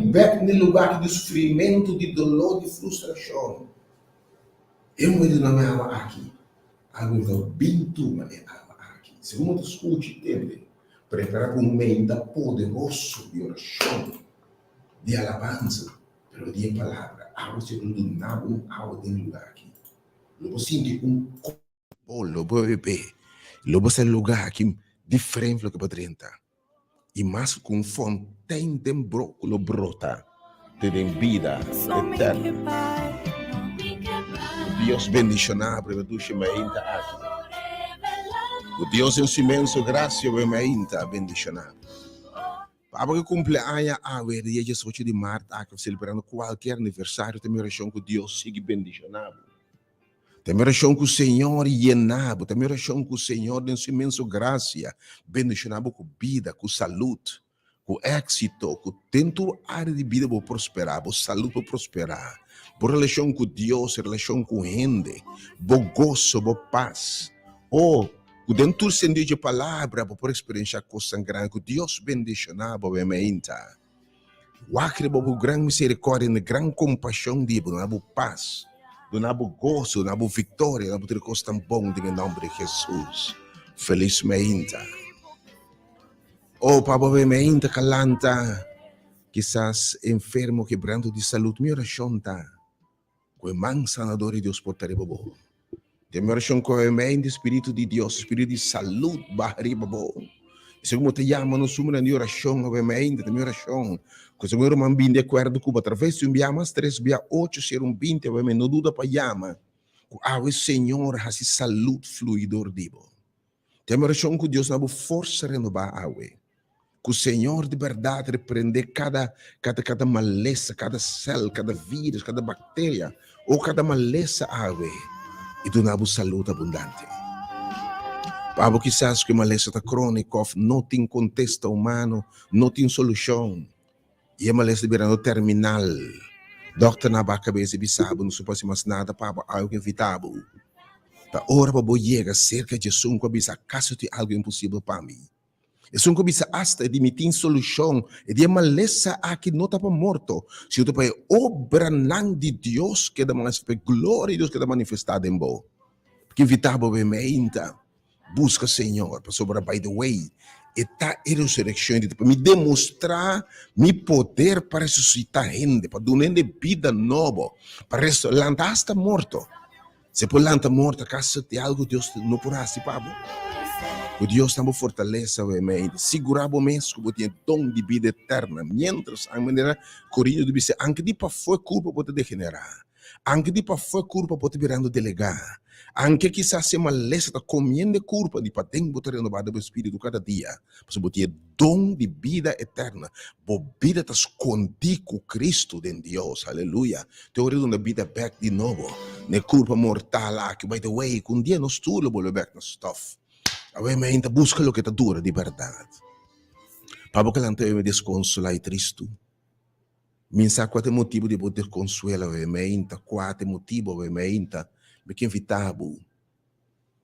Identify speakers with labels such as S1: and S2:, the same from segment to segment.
S1: Bek n'e lugar di sufrimentu, di doló, di frustrashon. E muhé di nome awa aki a gusta bin tuma e awa aki. Segun bo ta skucha i tende, prepara pa un meinta poderoso di orashon, di alabansa, pero di e palabra. Awa si lo duna bo un awa den e lugar aki. Lo bo sinti un. Bo lo bebe, lo bo sa lugar aki diferente loke bo drenta. I mas ku un fontein den bro ku lo brota te den bida eterno. Ku Dios bendishoná bo riba dushi mainta aki. Ku Dios den su inmenso grasia bo e mainta bendishoná bo. Pa abo ke kumple aña awe dia diesocho di mart aki of selebrando kualkier aniversario ta mi orashon ku Dios sigui bendishoná bo. Ta mi orashon ku Señor yena bo, ta mi orashon ku Señor den su inmenso grasia bendishoná bo ku bida, ku salud, ku éksito, ku den tur área di bida bo prosperá, bo salud por prosperá, bo relashon ku Dios, relashon ku hende, bo goso, bo pas. Oh, ku den tur sentido dje palabra bo por eksperenshá kosnan grandi, ku Dios bendishoná bo, meinta. Wak riba bo gran miserikòrdia i gran kompashon di bo, duna bo pas, duna bo goso, duna bo viktoria, duna bo tur e kos tan bon den e nòmber di Hesus. Felis meinta. O pa bo meinta ka lanta, kisas enfermo, kebranto di salud, mi orashon ta. Ku e man sanador di Dios por ta riba bo. Den mi orashon ku e men di Spiritu di Dios, Spiritu di salud baha riba bo. I segun bo ta yama nos suminan di orashon awe mainta, den mi orashon, ku segun e ruman bin di akuerdo ku bo atraves di un bia mas tres bia ocho sero un binti awe men no duda pa yama, ku awe Señor hasi salud flui dor di bo. Den mi orashon ku Dios na bo forsa renobá awe. Ku Señor di bèrdat reprendé kada kada kada malesa, kada sèl, kada vírus, kada bakteria o kada malesa awe i duna bo salud abundante. Pa abo kisas ku e malesa ta króniko òf no tin kontesta humano, no tin solushon. I e malesa ta birando terminal. Dòkternan a baha kabes i bisa bo, No su por hasi mas nada pa bo, awe ku invitá bo. Ta ora pa bo yega serka dje esun ku a bisa, Akaso tin algu imposibel pa mi? Esun ku a bisa asta, E di mi tin solushon, e di e malesa aki no ta pa morto, sino ta pa e obranan di Dios keda manifestá, pa e gloria di Dios keda manifestá den bo. Ke invitá bo bemeinta. Buska Señor, pasobra by the way, e ta e resureccion di pa mi demostra mi poder pa resucita hende, pa duna hende bida nobo, pa lanta hasta morto. Si por lanta morto, acaso tin algo Dios no por haci pa bo? Cu Dios ta bo fortaleza, we mei, sigura bo mes cu bo tin e don di bida eterna, mientras, an manera Corinto ta bisa, anke di pafó e curpa bo ta degenera. Anke di pafó e kurpa bo ta birando delegá. Anke kisas e malesa ta komiendo e kurpa, di paden bo ta renobá den bo espíritu kada dia, pasobra bo tin e don di bida eterna. Bo bida ta skondí ku Kristu den Dios. Aleluya! Te ora e duna bida bèk di nobo na e kurpa mortal aki. By the way, ku un dia nos tur lo bolbe bèk na stòf. Awe mi ainda buska loke ta dura di bèrdat. Pa bo ke lanta awe mi deskonsolá i tristu. Mi sa kua ta e motibu di bo deskonsuelo awe meinta, kua ta e motibu awe meinta mi ke invitá bo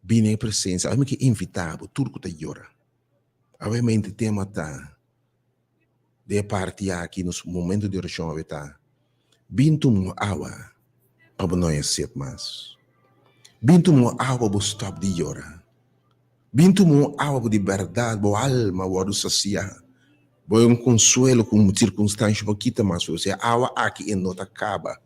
S1: bini e presensia, awe mi ke invitá bo tur ku ta yora. Awe meinta e tema ta den e parti aki nos momento di orashon awe ta, Bin tuma un awa pa bo no haña set mas. Bin tuma un awa pa bo stòp di yora. Bin tuma un awa ku di bèrdat bo alma wòrdu sasiá. Bo e un konsuelo ku un sirkunstansha por kita mas for. Si e awa aki e no ta kaba,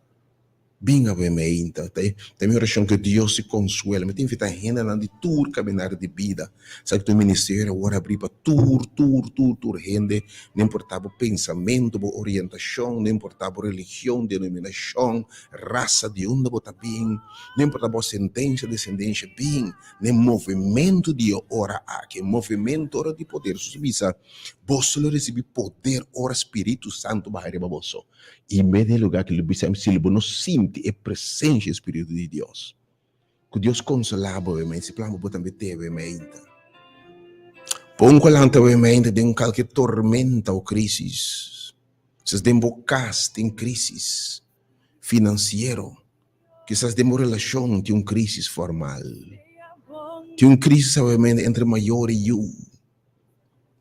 S1: bin awe meinta. Ta ta mi orashon ku Dios di konsuelo. Mi ta invitá hendenan di tur kaminar di bida. Sa ku tur ministerio a wòrdu abrí pa tur, tur, tur, tur hende, no importá bo pensamentu, bo orientashon, no importá bo religion, denominashon, rasa, di unda bo ta bin, no importá bo asendensha, desendensha, bin. Na e movementu di e ora aki, e movementu ora di poder, Hesus a bisa, Boso lo risibí poder ora Spiritu Santu baha riba boso. I mete e lugá ki lo bisa, si bo no sinti e presensia di Spiritu di Dios, ku Dios konsolá bo awe si plan bo tambe te awe mainta. Pon ku a lanta awe mainta den un kalke tormenta o krísis, kisas den bo kas tin krísis finansiero, Kisas den bo relashon tin un krísis formal. Tin un krísis awemente entre mayor i yu.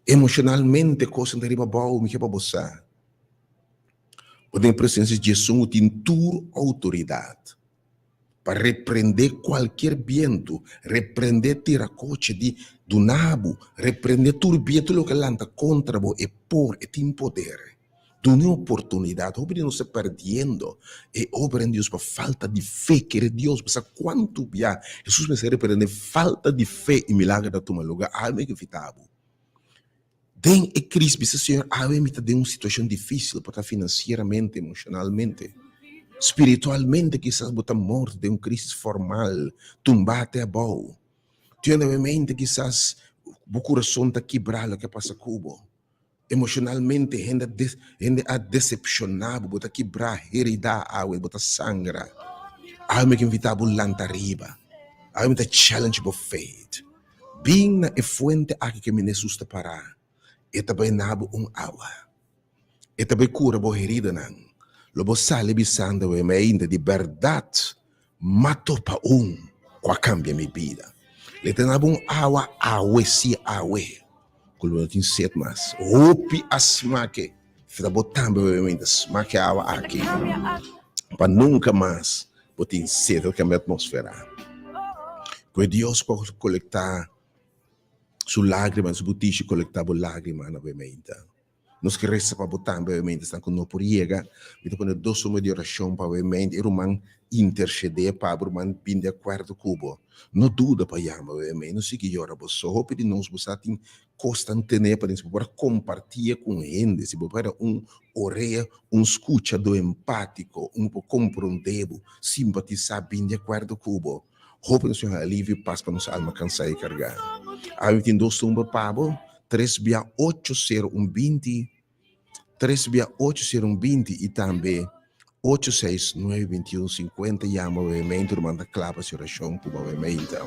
S1: Emoshonalmente kosnan ta riba bou, mi ke pa bo sa. Bo den presensia di Esun ku tin tur outoridat pa reprendé kualkier bientu, reprendé tirakochi di duna bo, reprendé tur bientu loke lanta kontra bo, e por, e tin poder. Duna e oportunidat. Hopi di nos ta perdiendo e obra den Dios pa falta di fe. Kere Dios bo sa kuantu bia Hesus mester reprende falta di fe i milager ta tuma luga. Awe mi ke fita bo den e kris bisa Señor awe mi ta den un situashon difisil por ta finansieramente, emoshonalmente, spiritualmente kisas bo ta morto den un krisis formal tumba te abou. Tiene kisas bo kurason ta kibra loke a pasa ku bo. Emoshonalmente hende a des hende a desepshoná bo, bo ta kibrá, heridá awe, bo ta sangra. Awe mi ke invitá bo lanta riba. Awe mi ta challenge bo faith. Bin na e fuente aki ke mi Hesus ta pará. E ta bai na bo un awa. E ta bai kura bo heridanan. Lo bo sali bisando awe mi ainda di bèrdat M'a topa un ku a kambia mi bida. Le ta naba un awa awe si awe ku lo no tin set mas. Hopi a smake. Fita bo tambe obviamente smake awa aki pa nunka mas bo tin set. Ta kambia atmosfera. Ku e Dios ku a kolekta su lagrima, su butishi kolekta bo lagrimanan obviamente. Nos ke resa pa bo tambe obviamente esnan ku no por yega. Mi ta pone dos home di orashon pa obviamente e ruman intercede pa bo, ruman bin di akuerdo ku bo. No duda pa yama obviamente, no sigui yora bo so. Hopi di nos bo sa tin kosnan tene paden si bo por a kompartié ku un hende, si bo por era un orea, un skuchadó empátiko, un ku por komprondé bo, simpatisá, bin di akuerdo ku bo. Hopi nos tin alivio i pas pa nos alma kansá i kargá. Awe mi tin dos number pa bo, tres bia ocho sero un binti, tres bia ocho sero un binti i tambe ocho seis nuebe binti un sinkuenta. Yama Wemeinte, ruman ta kla pa hasi orashon ku bo Wemeinte.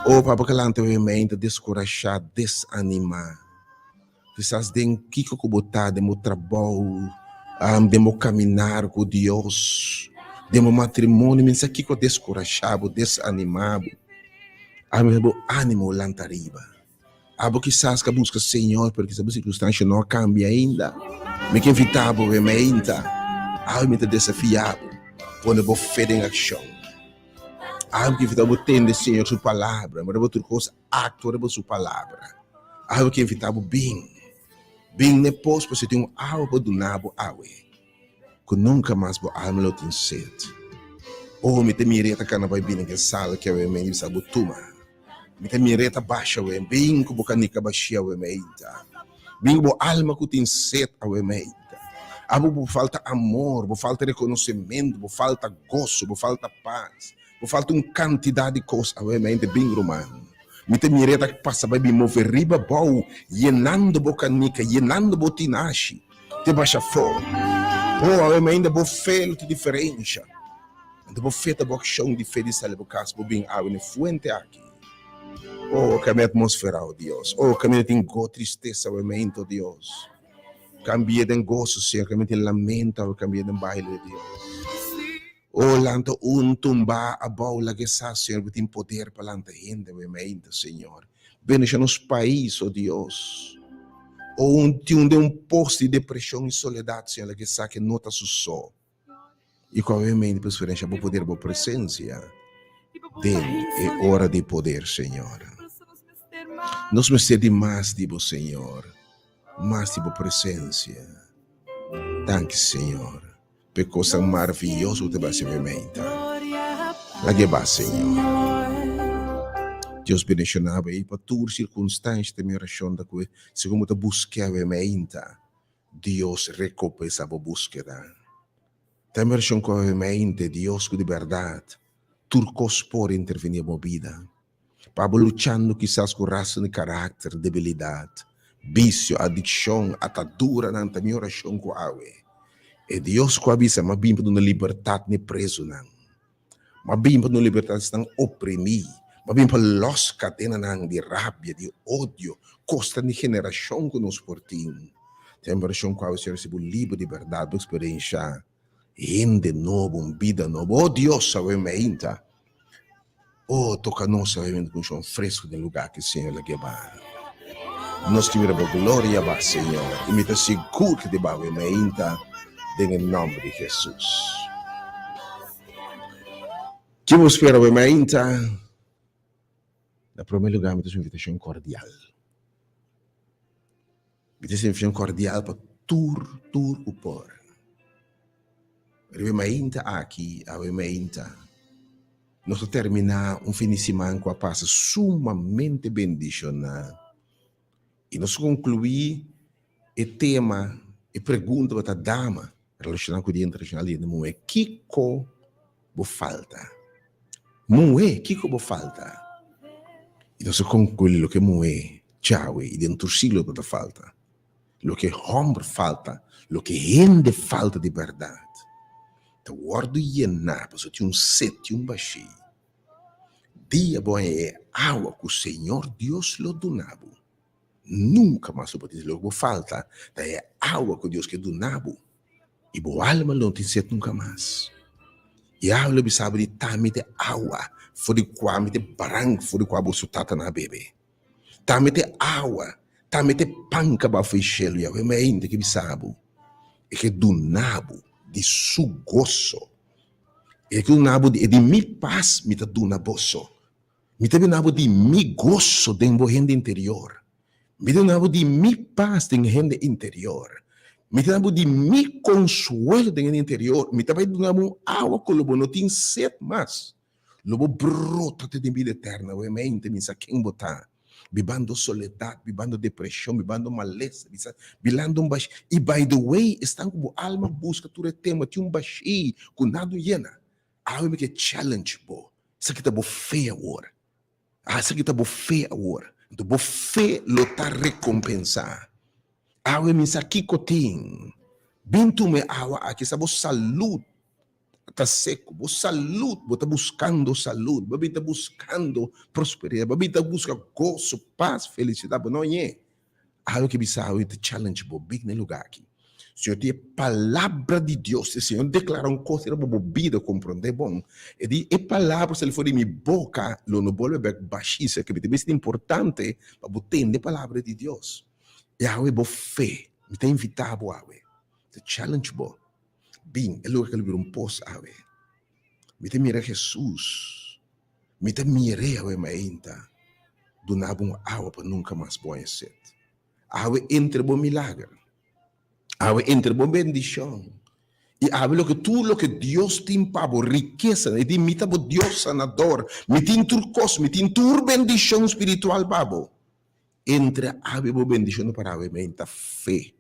S1: O papa kalanta Wemeinte, deskurashá, desanimá. Kisas den kiko ku bo ta, den bo trabou, den bo kaminar ku Dios, den bo matrimonio, mi sa kiko a deskurashá bo, desanimá bo. Awe bo ánimo lanta riba. Abo kisas ka buska Señor, pero kisas bo sirkunstansha no a kambia ainda. Mi ke invitá bo remeinta. Awe mi ta desafiá bo, pone bo fe den akshon. Awe mi ke invitá bo tende Señor su palabra, mira bo tur kos aktua riba su palabra. Awe mi ke invitá bo bin, bin n'e pos pasobra tin un awa pa duna bo awe. Ku nunka mas bo alma lo tin set. Oh, mi ta mir'é ta kana bai bini den sala ki awe mei bisa bo tuma. Mi ta mir'é ta basha awe, bin ku bo kanika bashia awe meinta. Bin ku bo alma ku tin set awe meinta. Abo bo falta amor, bo falta rekonosementu, bo falta goso, bo falta pas, bo falta un kantidat di kos awe meinta. Bin ruman. Mi ta mir'é ta pasa bai bin move riba bou, yenando bo kanika, yenando bo tinashi. Te basha fo. Oh, awe mainda bo fe lo tin diferensha. Anto bo fe ta bo akshon di fe di sali bo kas, bo bin awe na e fuente aki. Oh, kambia atmosfera, oh Dios. Oh, kaminda tin go tristesa awe mainta, oh Dios. Kambia den goso, Señor. Kaminda tin lamento awe, kambia den baile, oh Dios. Oh, lanta un tumba abou, laga e sa, Señor, bo tin poder pa lanta hende awe mainta, Señor. Bendiciona nos pais, oh Dios. Oh, un tin un den un pos di depresion y soledad, Señor, laga e sa ke no ta su so. Y cu awe mainta por experiencia bo poder, bo presencia den e ora di poder, Señor. Nos mester di mas di bo, Señor, mas di bo presencia. Danki, Señor. P'e kosnan maravioso ku ta bai hasi mi meinta. Lag'e ba, Señor. Dios bendishoná bo ei pa tur sirkunstansha ta mi orashon ta ku segun bo ta busk'é awe meinta, Dios rekompensá bo búskeda. Ta mi orashon ku awe meinta Dios ku di bèrdat tur kos por intervení den bo bida. Pa bo luchando kisas ku rason di karakter, debilidat, bisio, adikshon, ataduranan, ta mi orashon ku awe e Dios ku a bisa, M'a bin pa duna libertat n'e prezunan, m'a bin pa duna libertat esnan oprimí, m'a bin pa lòs kadenanan di rabia, di odio, kosnan di generashon ku nos por tin. Ta mi orashon ku awe, Señor, si bo liber di bèrdat, bo eksperensha hende nobo, un bida nobo. O Dios, awe meinta. Oh, toca nos awe meinta cu un shon fresco den lugar aki, Señor, laga e ba. Nos ta mira bo gloria ba, Señor, y mi ta sigur cu ta ba awe meinta den e nomber di Jesus. Ki bo spera awe meinta? Na prome lugar mi ta haci un invitacion cordial. Mi ta haci un invitacion cordial pa tur, tur cu por. Riba e mainta aki, awe mainta, nos ta terminá un fin di siman ku a pasa sumamente bendishoná. I nos konkluí e tema, e pregunta ku ta dama relashoná ku Dia Internashonal di Hende Muhé, Kiko bo falta? Muhé, kiko bo falta? I nos a konkluí loke muhé djawe i den tur siglo tabata falta. Loke hòmber falta, loke hende falta di bèrdat, ta wòrdu yená pasobra tin un set, tin un bashí. Dia bo haña e awa ku Señor Dios lo duna bo, nunka mas lo bo tin. Loke bo falta ta e awa ku Dios ke duna bo, i bo alma lo no tin set nunka mas. E awa lo bisa bo di, Tami ta e awa for di kua mi ta baranka, for di kua boso tatanan a bebe. Ta mete awa, ta mete pan kaba for e shelu, Yahweh mi ainda ke bisa bo, e ke duna bo di su goso, e ke duna bo di e di mi pas mi ta duna boso, mi ta duna bo di mi goso den bo hende interior, mi ta duna bo di mi pas den hende interior, mi ta duna bo di mi konsuelo den hende interior, mi ta bai duna bo un awa ku lo bo no tin set mas. Lo bo brota te den bida eterna, wee mente mi sa ken bo ta, bibando soledad, bibando depresion, bibando malesa, bisa, bilando un bashi, y by the way, esnan cu bo alma busca tur e tema, tin un bashi cu nada no yena, awe mi ke challenge bo, esaki ta bo fe awor, ah esaki ta bo fe awor, anto bo fe lo ta recompensa, awe mi sa kico tin, bin tuma e awa aki, sa bo salud. Ta seku bo salud, bo ta buskando salud, bo bin ta buskando prosperidad, bo bin ta buska goso, pas, felicidad, bo no hañ'é. Awe ke bisa awe ta challenge bo big na e lugar aki. Señor tin e palabra di Dios. E Señor declara un cos riba bo bida, comprende bon. E di e palabra sali for di mi boca lo no bolbe bek bashi. Esaki ta bes importante pa bo tende e palabra di Dios. E awe bo fe, mi ta invita bo awe, ta challenge bo, bin e lugar ke lo bira un pos awe. Mi ta mira Jesus, mi ta mir'e awe mainta duna bo un awa pa nunca mas bo haña sed. Awe entre bo milager, awe entre bo bendicion, i awe loke tur loke Dios tin pa bo, rikesa, e di mi ta bo Dios sanador, mi tin tur cos, mi tin tur bendicion spiritual pa bo. Entre awe bo bendicion ta para awe menta fe.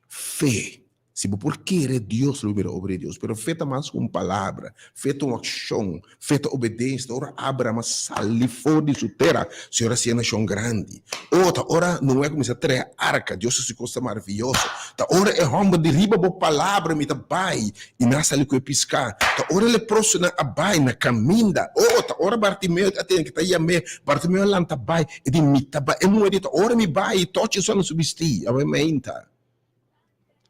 S1: Fe. Si bo por kere Dios lo mira obra di Dios. Pero fe ta mas ku un palabra. Fe ta un akshon. Fe ta obedensia. Ta ora Abraham a sali for di su tera, Señor a hasié nashon grandi. O ta ora Noe a kuminsá traha arka, Dios a hasi kos ta maravioso. Ta ora e hòmber di riba bo palabra mi ta bai i nan a sali ku e piská. Ta ora e leprosonan a bai na kaminda. O ta ora Bartimeo a tende ku ta yam'é, Bartimeo a lanta bai, e di mi ta bai. E muhé di ta ora mi bai i tòchi sòl na su bistí. Awe mainta.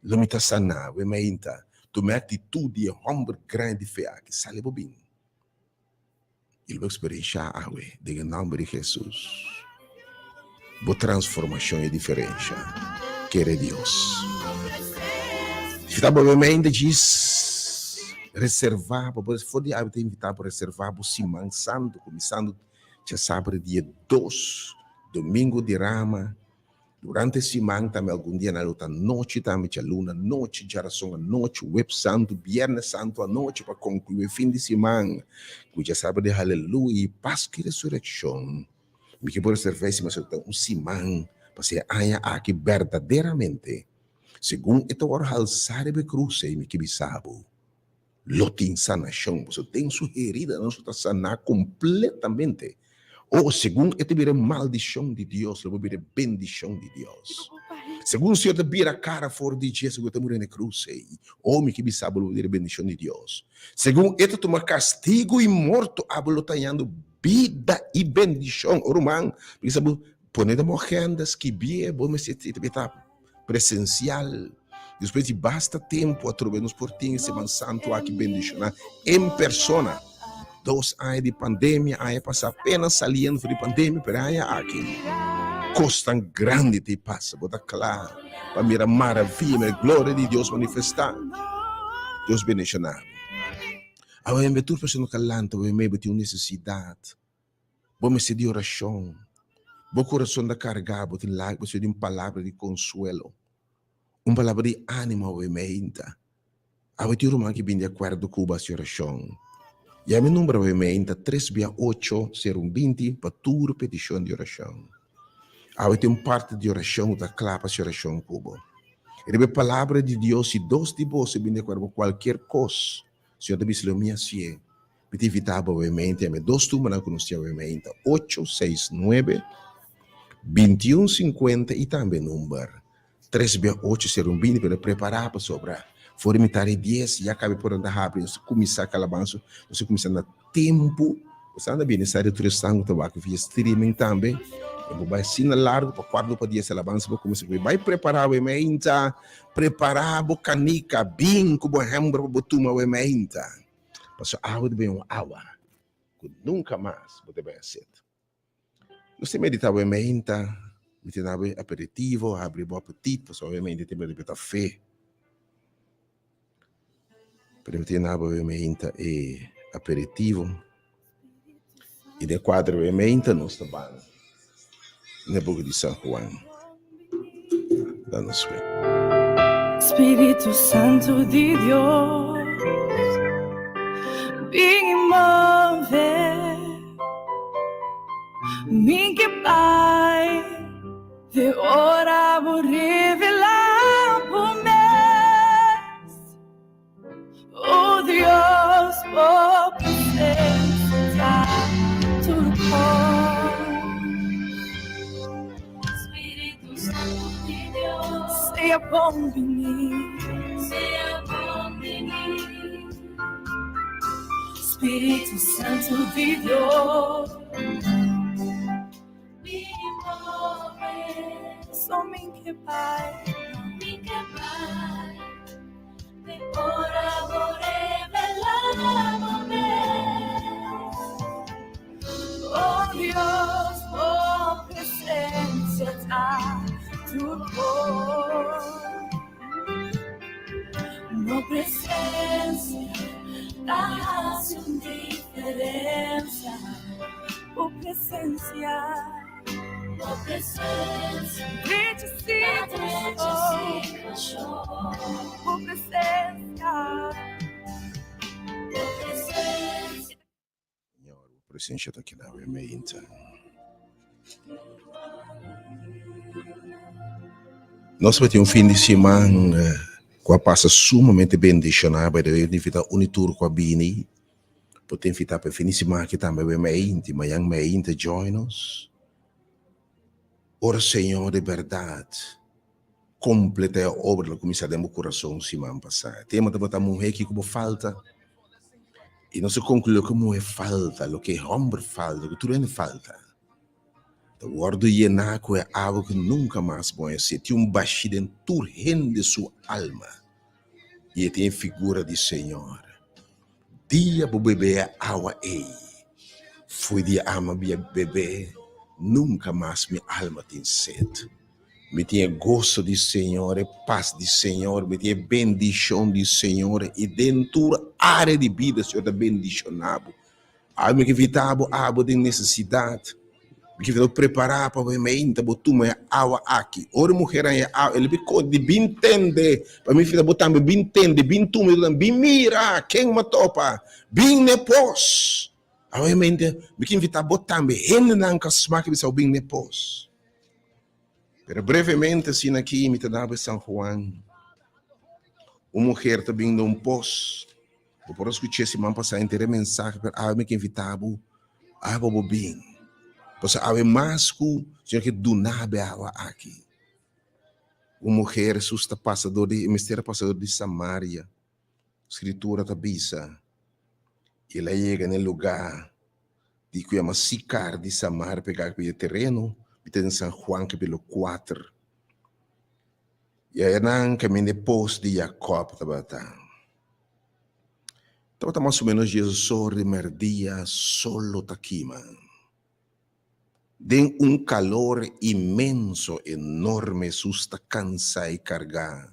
S1: Lo mi ta saná we mainta. Tuma e aktitut di e hòmber grandi di fe aki. Sali bo bin. I lo bo eksperenshá awe den e nòmber di Hesus. Bo transformashon i diferensha. Kere Dios. Si ta bo we mainta djis reservá bo. For di awe ta invitá bo reservá bo siman santu kuminsando djasabra dia dos, domingo di rama. Durante siman tambe algun dianan lo ta nochi tambe, djaluna nochi, djarason anochi, webs santu, biernes santu anochi pa konkluí fin di siman ku djasabra di haleluya i Paskua i Resurekshon. Mi ke por reservá e siman ta un siman pasobra e aña aki berdaderamente segun e ta wòrdu halsá riba e krus ei mi ke bisa bo. Lo tin sanashon, pasobra den su heridanan su ta saná kompletamente. O, segun e ta bira e maldishon di Dios, lo bo bira e bendishon di Dios. Segun Señor ta bira kara for di dje, segun e ta muri na e krus ei, o, mi ke bisa bo, lo bo bira e bendishon di Dios. Segun e ta tuma kastigu i morto, abo lo ta hañando bida i bendishon. O ruman, mi ke sa bo, pone den bo agenda, skibié, bo mester ta presencial. Despues di basta tempu atrobe nos por tin e Seman Santu aki bendiciona en persona. Dos aña di pandemia, aña pasa apenas saliendo for di pandemia, pero e aña aki cosnan grandi ta pasa. Bo ta cla pa mira maravilla, mira gloria di Dios manifesta. Dios bendiciona bo. Awe tur persona cu a lanta awe bo tin un necesidad. Bo mester di orashon. Bo kurason ta kargá, bo tin lágrima, bo mester di un palabra di konsuelo, un palabra di ánimo awe meinta. Awe tin un ruman ki bin di akuerdo ku bo hasi orashon. Yama e number awe meinta, tres bia ocho, sero un binti, pa tur petishon di orashon. Awe tin un parti di orashon ku ta kla pa hasi orashon ku bo. Riba e palabra di Dios, si dos di boso bin di akuerdo pa kualkier kos, Señor ta bisa lo mi hasié. Mi ta invitá bo awe mente a mi dos tumbernan ku nos tin awe mente, ocho seis nuebe, bintiun sinkuenta i tambe number tres bia ocho sero un binti, pero prepará pasobra for di mitar di dies ya kabe por nan ta habri, nos ta kuminsá kalabansa, nos ta kuminsá na tempu, bo sa anda bini sa di tur esnan ku ta wak via streaming tambe, e bo bai asina largu pa kuarto pa dies alabansa bo kuminsá, bai prepará awe meinta, prepará bo kanika, bin ku bo hèmber pa bo tuma awe meinta. Pasobra awa ta bini un awa ku nunka mas bo ta bin a set. Nos ta meditá bo e meinta, mi ta daba e aperitivo, habri bo apetit, pasobra e meinta tin bini ta fe. Pero mi ta daba bo e meinta e aperitivo. I den kuadro e meinta nos ta ban na e buki di San Juan. Danos fe.
S2: Spiritu Santu di Dios, bin i move mi ke bai te ora bo revelá bo mes. Oh Dios, bo presencia ta tur cos.
S3: Spiritu Santu di Dios,
S2: Sea bon bini.
S3: Sea bon bini.
S2: Spiritu Santu di Dios.
S3: Bin move.
S2: so mi ke bai.
S3: Mi ke bai te ora bo revelá bo mes.
S2: Oh Dios, bo presensia ta tur kos. Bo presensia ta hasi un diferensia. Bo presensia.
S3: Bo presensia.
S2: Drecha situashon. Bo presensia.
S3: Bo presensia.
S1: Señor, bo presencia ta keda awe meinta. Nos tin un fin di siman ku a pasa sumamente bendishoná. By the way, invitá uni tur ku a bini. Bo ta invitá pa e fin di siman aki tambe awe meinta i mañan meinta join nos. Ora Señor di bèrdat kompletá e obra lo kuminsá den bo kurason siman pasá. E tema tabata Muhé kiko bo falta? I nos a konkluí loke muhé falta, loke hòmber falta, loke tur hende falta, ta wòrdu yená ku e awa ku nunka mas bo a seti un bashí den tur hende su alma. I e tin e figura di Señor. Dia bo bebe e awa ei, fo'i di ama bia bebe, nunka mas mi alma tin set. Mi tin e goso di Señor, e pas di Señor, mi tin e bendishon di Señor i den tur área di bida Señor ta bendishoná bo. Awe mi ke invitá bo abo den nesesidat, mi ke invitá bo prepará pa bo meinta bo tuma e awa aki. Ora e muher haña e awa, el a bin konta di bin tende, pa mi invitá bo tambe bin tende, bin tuma e bin mira ken mi a topa, bin n'e pos. Awe meinta mi ke invitá bo tambe, hendenan ku a smak bisa bo bin n'e pos. Pero brevemente asina aki mi ta daba e San Juan. Un muher ta bin na un pos. Bo por a skuch'é siman pasá henter e mensahe, pero awe mi ke invitá bo, awe pa bo bin. Pasobra awe mas ku Señor ke duna bo e awa aki. Un muher, Hesus ta pasa dor di, e mester a pasa dor di Samaria. Skritura ta bisa, El a yega na e lugá di ku yama Sikar di Samaria pegá ku e tereno, mi ta den San Juan kapitulo kuater. I ayanan kaminda e pos di Yakòb tabata. Tabata mas o ménos diesor di mèrdia, sol lo ta kima. Den un kalor inmenso, enorme, Hesus ta kansá i kargá,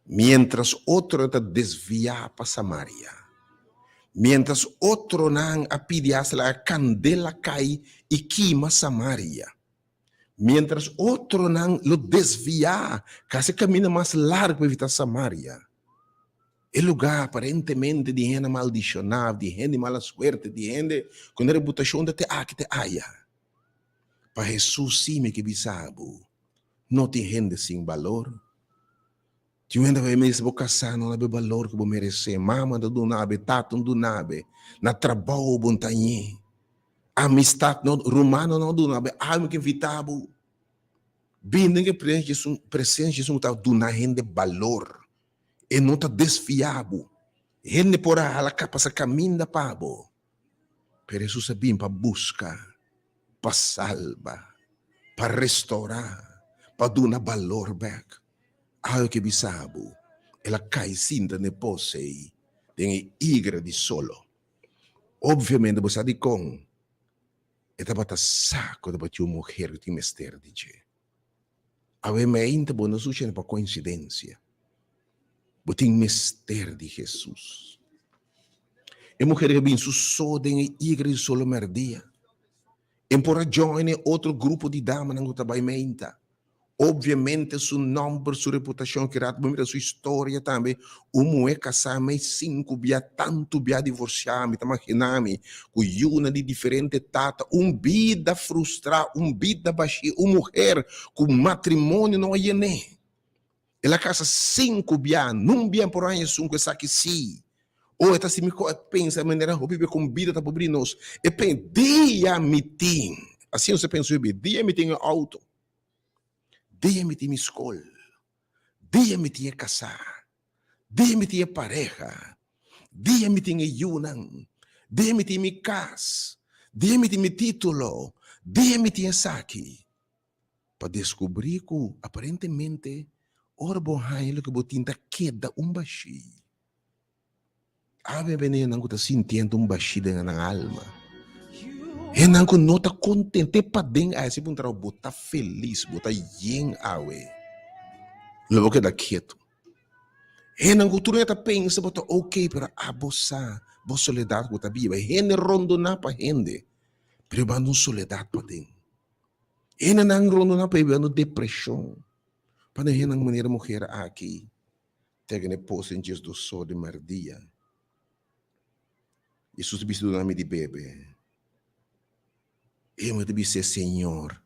S1: miéntras otronan ta desviá pa Samaria. Miéntras otronan a pidi hasta laga kandela kai i kima Samaria. Miéntras otronan lo desviá kasi kaminda mas largu pa evitá Samaria. E lugá aparentemente di hende maldishoná, di hende di mala suerte, di hende ku nan reputashon ta te aki te aya. Pa Hesus sí mi ke bisa bo, no tin hende sin balor. Tin un hende ku a bisa bo kasá no na be balor ku bo meresé, mama ta duna be, tata no duna be, na trabou bo no ta ñe, amistat no, rumannan no duna be, awe mi ke invitá bo, bini den e presensia di Hesus ku ta duna hende balor. E no ta desfiá bo. Hende por a hala kapasa kaminda pa bo, pero Hesus a bin pa buska, pa salba, pa restourá, pa duna balor bèk. Awe ke bisa bo, el a kai sinta na e pos ei den e igra di solo. Obviamente bo sa dikon e tabata sa ku tabatin un muher ku tin mester di dje. Awe meinta bo no sucede pa coincidencia. Bo tin mester di Jesus. E muher a bin su so den e igre di solo merdia. E por a join e otro grupo di damanan cu ta bay meinta. Obviamente su nomber, su reputacion, ki rato bo mira su historia tambe, un muhe casá mei sinku bia, tantu bia divorciá, mi ta magina mi ku yunan di diferente tata, un bida frustrá, un bida bashí, un muher ku matrimonio no a yen'é. El a kasa sinku bia, nun bia por haña esun ku esaki sí. Oh, e ta hasi mi pensa manera hopi bia kon bida ta por bini nos. E pensa, dia mi tin, asina nos ta pensa hopi bia, dia mi tin e outo, dia mi tin mi skol, dia mi tin e kasá, Dia mi tin e pareha, dia mi tin e yunan, dia mi tin mi kas, dia mi tin mi título, dia mi tin esaki. Pa deskubrí ku aparentemente ora bo haña loke bo tin ta keda un bashí. Awe bene hendenan ku ta sintiendo un bashí den nan alma. Hendenan ku no ta kontent te paden a hasi puntra bo ta felis, bo ta yen awe. Lo bo keda ketu. Hendenan ku tur dia ta pensa bo ta oke pero abo sa bo soledat ku bo ta biba. Hende rondoná pa hende pero e banda un soledat paden. Hendenan rondoná pa e banda depreshon. Pasobra hendenan manera muher aki Tegen e pos den diesdosor di merdia, Jesus ta bisa duna mi di bebe. E hende ta bis'é, Señor,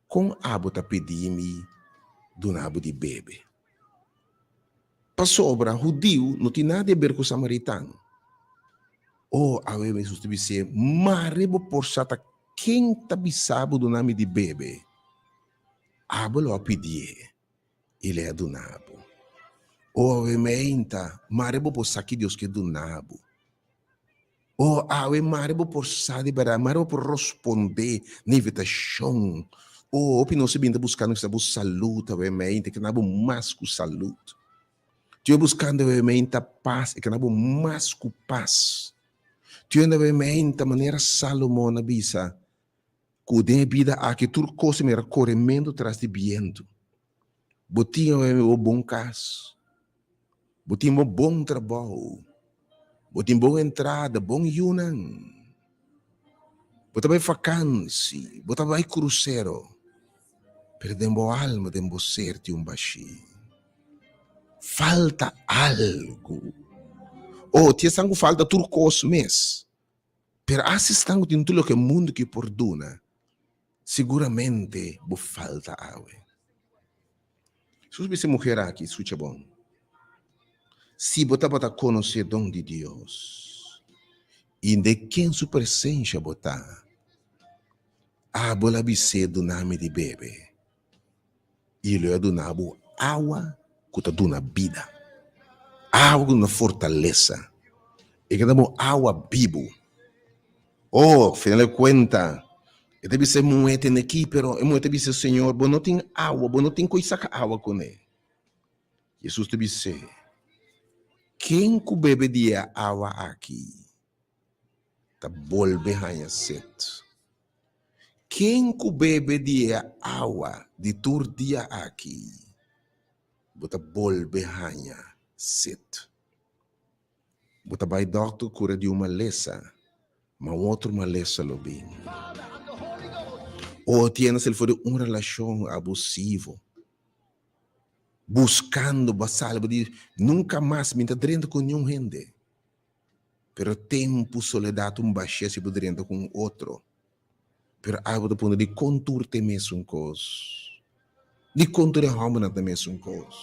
S1: kon abo ta pidi mi duna bo di bebe? Pasobra hudiu no tin nada di aber ku samaritano. O, awe Jesus ta bis'é, Mare bo por sa ta ken ta bisa bo duna mi di bebe, abo lo a pidié. I le a duna bo. O awe meinta, mare bo por sa ki Dios ke duna bo. O awe mare bo por sa di bèrdat, mare bo por rospondé na invitashon. O hopi nos a bin ta buskando kisa bo salud awe meinta, e keda bo mas ku salud. Tin buskando awe meinta pas, e keda bo mas ku pas. Tin awe meinta manera Salomon a bisa, Ku den e bida aki tur kos ta mira korementu tras di bientu. Bo tin awe bo bon kas, bo tin bo bon trabou, bo tin bon entrada, bon yunan, bo ta bai fakansi, bo ta bai krusero, pero den bo alma, den bo ser tin un bashí. Falta algu. Oh, tin esnan ku falta tur kos mes. Pero asi esnan ku tin tur loke mundu ki por duna, siguramente bo falta awe. Jesús bisa e muher aki, Skucha bon, si bo tabata konosé don di Dios i den ken su presensha bo ta, abo lo a bis'é duna mi di bebe. I lo a duna bo awa ku ta duna bida, awa ku duna fortalesa. E ta duna bo awa bibu. Oh, final di kuenta, e ta bisa e muhé tene aki, pero e muhé ta bisa, Señor, bo no tin awa, bo no tin ku saka awa kuné. Hesus ta bis'é, Ken ku bebe di e awa aki ta bolbe haña set. Ken ku bebe di e awa di tur dia aki, bo ta bolbe haña set. Bo ta bai dòkter kura di un malesa, ma un otro malesa lo bin. O tiene sel for di un relashon abusivo, buskando bo a sali, bo di, nunka mas mi ta drenta ku niun hende. Pero tempu soledat un bashia si bo drenta ku un otro. Pero abo ta puntra dikon tur ta e mesun kos? Dikon tur e hòmbernan ta e mesun kos?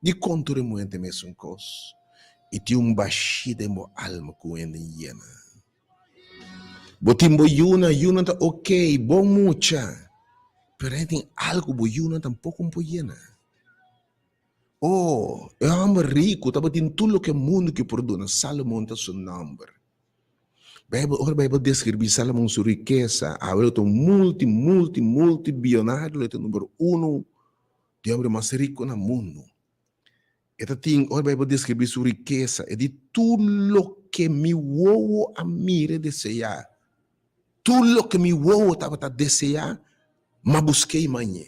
S1: Dikon tur e muhé ta e mesun kos? I tin un bashia den bo alma ku hende yena. Bo tin bo yunan, yunan ta okey, bon mucha, pero tin algu bo yunan tampoko no por yena. Oh, e hòmber riku tabatin tur loke mundu ke por duna, Salomon ta su nòmber. Beibel, ora Beibel deskribí Salomon su rikesa, awe lo ta un multi, multi, multi bionario, lo ta number uno di hòmber mas riku na mundu. E ta tin, ora Beibel deskribí su rikesa, e di tur loke mi wowo a mira i deseá, tur loke mi wowo tabata deseá, m'a busk'é i m'a hañ'é.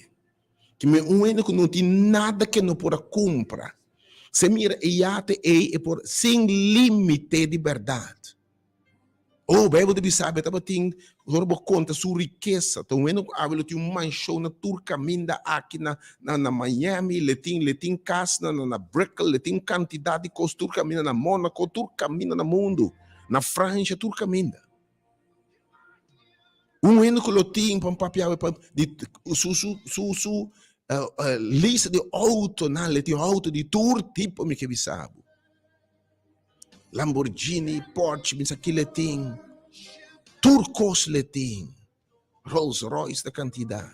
S1: Ki men un hende ku no tin nada ke no por a kumpra. Se mira e yate ei e por sin límite di bèrdat. Oh, Beibel ta bisa bo e tabatin, ora bo konta su rikesa, ta un hende ku awe lo tin un manshon na tur kaminda aki na na Miami, le tin le tin kas na na Brickell, le tin un kantidat di kos tur kaminda na Monaco, tur kaminda na mundu, na Fransha, tur kaminda. Un hende ku lo tin pa papia pa di su su su su lista di outonan le tin outo di tur tipo mi ke bisa bo. Lamborghini, Porsche, mi sa ki le tin. Tur kos le tin. Rolls Royce ta kantidat.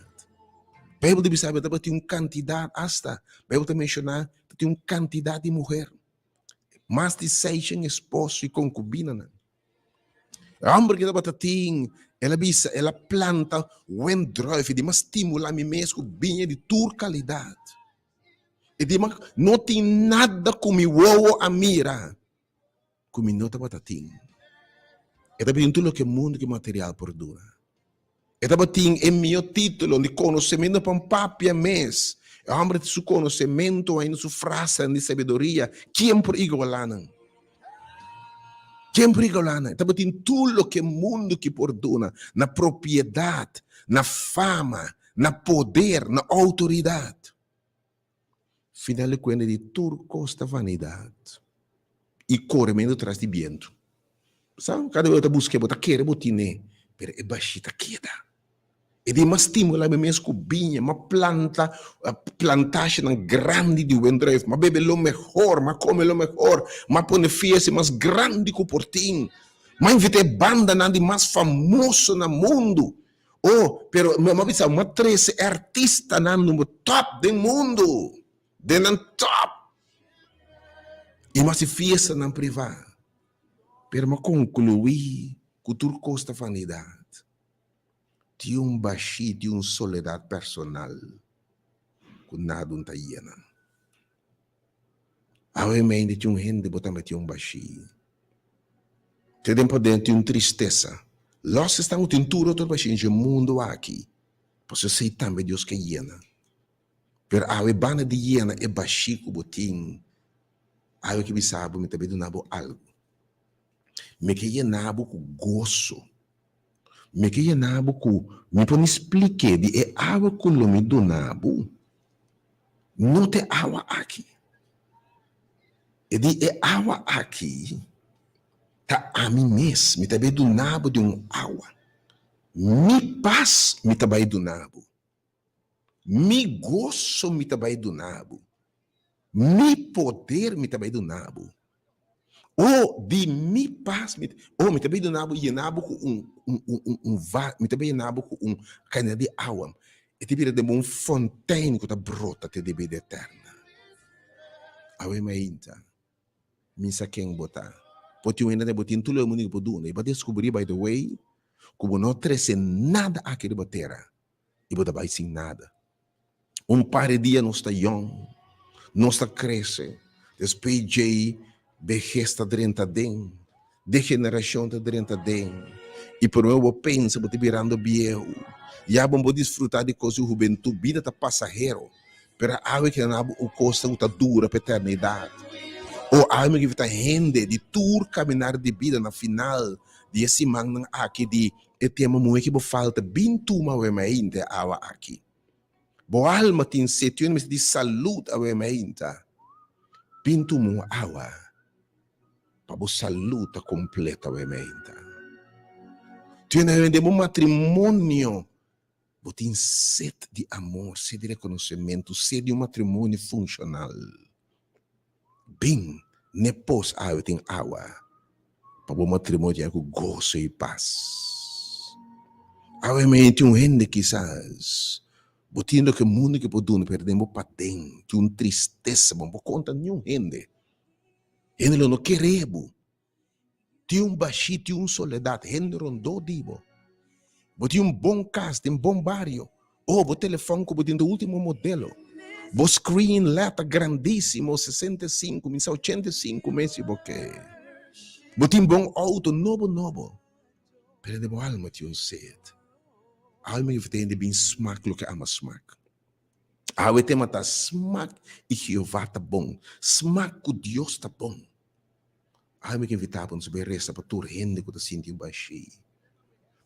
S1: Bijbel ta bisa bo tabatin un kantidat asta Bijbel ta menshoná tabatin un kantidat di muher. Mas di seishen esposo i konkubinanan. E homber ki tabata tin El a bisa, El a planta wendruif i di m'a stimulá mi mes ku biña di tur kalidat. I di m'a no tin nada ku mi wowo a mira ku mi no tabata tin. E tabatin tur loke mundu ku material por duna. E tabatin e mihó título di konosementu pa un papia mes. E hòmber tin su konosementu ainda su frasenan di sabiduria, ken por igualá nan? Ken por igualá nan? E tabatin tur loke mundu ki por duna na propiedat, na fama, na poder, na outoridat. Final di kuenta di tur kos ta vanidat i korementu tras di bientu. Sa, kada bes bo ta busk'é, bo ta kere bo tin'é, pero e bashí ta keda. E di mas stimulá mi mes ku biña, m'a planta plantashinan grandi di wendruif, m'a bebe lo mehor, m'a kome lo mehor, m'a pone fiesta mas grandi ku por tin, m'a invitá e bandanan di mas famoso na mundu. Oh, pero mi a bisa, mi a trese e artistanan number top den mundu, den nan top. I mi a hasi fiestanan privá. Pero mi a konkluí ku tur kos ta vanidat. Tin un bashí, tin un soledat personal ku nada un ta yena. Awe meinde tin un hende bo tambe tin un bashí. Te den paden tin un tristesa. Los esnan ku tin tur otro bashí dje mundu aki, pasobra esei tambe Dios ke yena. Pero awe banda di yena e bashí ku bo tin, awe ke bisa bo mi ta bai duna bo algu. Mi ke yena bo ku goso. Mi ke yena bo ku, mi por ni splik'é di e awa ku lo mi duna bo. No ta e awa aki. E di e awa aki ta ami mes. Mi ta bai duna bo di un awa. Mi pas mi ta bai duna bo. Mi goso mi ta bai duna bo. Mi poder mi ta bai duna bo. O, di mi pas mi, o, mi ta bai duna bo, yena bo ku un, un, un, un, un va, mi ta bai yena bo ku un kantidat di awa. E ta bira den bo un fontein ku ta brota te den bida eterna. Awe mainta, mi sa ken bo ta. Por tin un hende bo tin tur loke mundu por duna. I bo a deskubrí, by the way, ku bo no trese nada aki riba tera. i bo ta bai sin nada. Un par di dia nos ta yòn, nos ta krese, despues djei behes ta drenta den, degenerashon ta drenta den, i promé bo pensa bo ta birando bieu, ya bo no por disfrutá di kos di hubentut, bida ta pasahero, pero awe keda na bo un kos ku ta dura pa eternidat. O awe mi ta hende di tur kaminar di bida na final di e simannan aki di E tema muhe ki bo falta bin tuma awe mainta e awa aki. Bo alma tin set, yu mester di salud awe mainta. Bin tuma un awa pa bo salud ta completo awe mainta. Tene den bo matrimonio bo tin set di amor, set di reconocimento, set di un matrimonio funcional. Bin n'e pos awe tin awa pa bo matrimonio yega ku goso i pas. Awe mei tin un hende kisas bo tin loke mundu ke por duna pero den bo paden tin un tristesa bo no por konta niun hende. Hende lo no kere bo. Tin un bashí, tin un soledat, hende rondó di bo. Bo tin un bon kas den bon bario. Oh, bo telefòn ku bo tin ta último modelo. Bo screen led ta grandísimo, 65, mi sa 85 mes si bo ke. Bo tin bon outo nobo nobo. Pero den bo alma tin un sed. Alma yofta hende bin smak loke ama smak. Awe tema ta smak i Jehová ta bon. Smak ku Dios ta bon. Awe mi ke invitá bo nos bai resa pa tur hende ku ta sinti un bashí.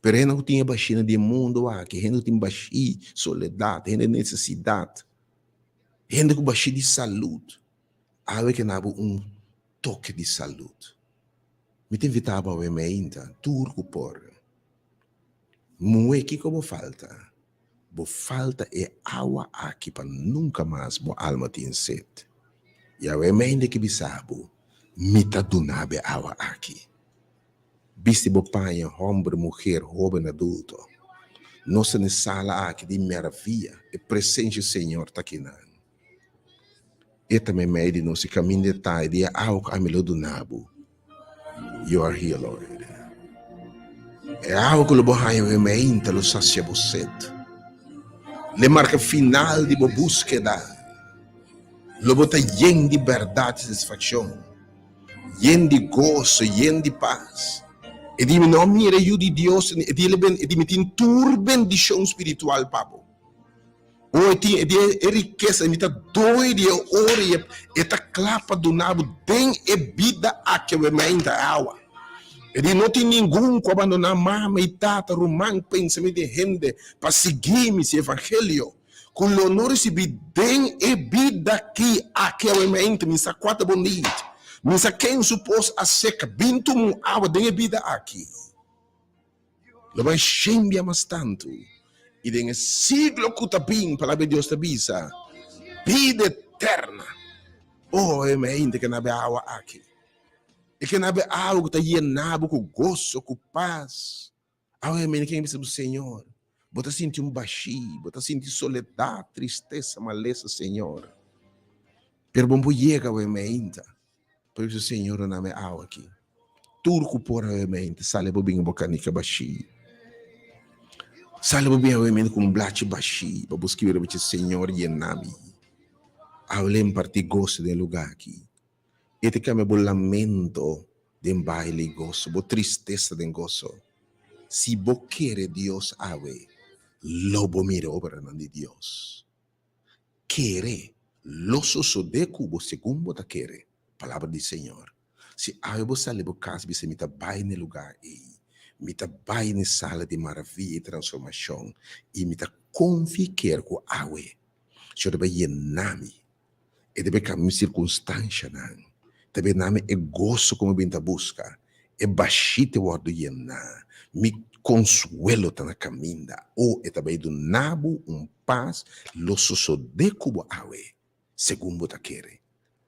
S1: Pero hende ku tin e bashínan di e mundu aki, hende ku tin bashí soledat, hende nesesidat, hende ku bashí di salud, awe ke na bo un toke di salud. Mi ta invitá bo awe meinta, tur ku por. Muhé kiko bo falta? Bo falta e awa aki pa nunka mas bo alma tin set. Yahweh mende ki bisa bo, Mi ta duna bo e awa aki. Bisti bo paña, homber, muher, hoben, adulto. Nos ta na e sala aki di maravia, e presencia di Señor ta akinan. E ta meimei di nos i kaminda e ta e di e awa ku ami lo duna bo. You are healed already. E awa ku lo bo haña awe meinta lo sasia bo set. L'e marka final di bo búskeda. Lo bo ta yen di bèrdat i satisfakshon, yen di goso, yen di pas. E di mi no mira e Yu di Dios, e di e di mi tin tur bendishon spiritual pa bo. O e tin e di e rikesa, mi ta doño di e oro i e ta kla pa duna bo den e bida aki awe meinta e awa. E di no tin ningun ku a bandoná mama i tata, ruman, pensamentu di hende pa sigui mi si evangelio ku lo no risibí den e bida ki aki awe meinta. Mi sa kua ta bon dit, mi sa ken su pos a seka, bin tuma un awa den e bida aki. Lo bai shembia mas tantu, i den e siglo ku ta bin, Palabra di Dios ta bisa, bida eterna. Oh, e mente ke na be awa aki. E ke na be awa ku ta yena bo ku goso, ku pas. Awe e mente ke bisa bo, Señor, bo ta sinti un bashí, bo ta sinti soledat, tristesa, malesa, Señor. Pero bo no por yega awe mente. Por eso Señor a name awa aki. Tur ku por awe mente sali bo bin bo kanika bashí. Sali bo bin awe mente ku un blachi bashí pa bo skibi riba dje, Señor yena mi. Awe lo impartí goso den e lugá aki. E ta kambia bo lamento den baile i goso, bo tristesa den goso. Si bo kere Dios awe, lo bo mira obranan di Dios. Kere, lo sosodé ku bo segun bo ta kere, palabra di Señor. Si awe bo sali bo kas bisa mi ta bai n'e lugá ei, mi ta bai n'e sala di maravia i transformashon i mi ta konfia i kere ku awe Señor ta bai yena mi, e ta bai kambia mi sirkunstanshanan, ta bai duna mi e goso ku mi bin ta buska, e bashí ta wòrdu yená, mi konsuelo ta na kaminda. O e ta bai duna bo un pas, lo sosodé ku bo awe, segun bo ta kere.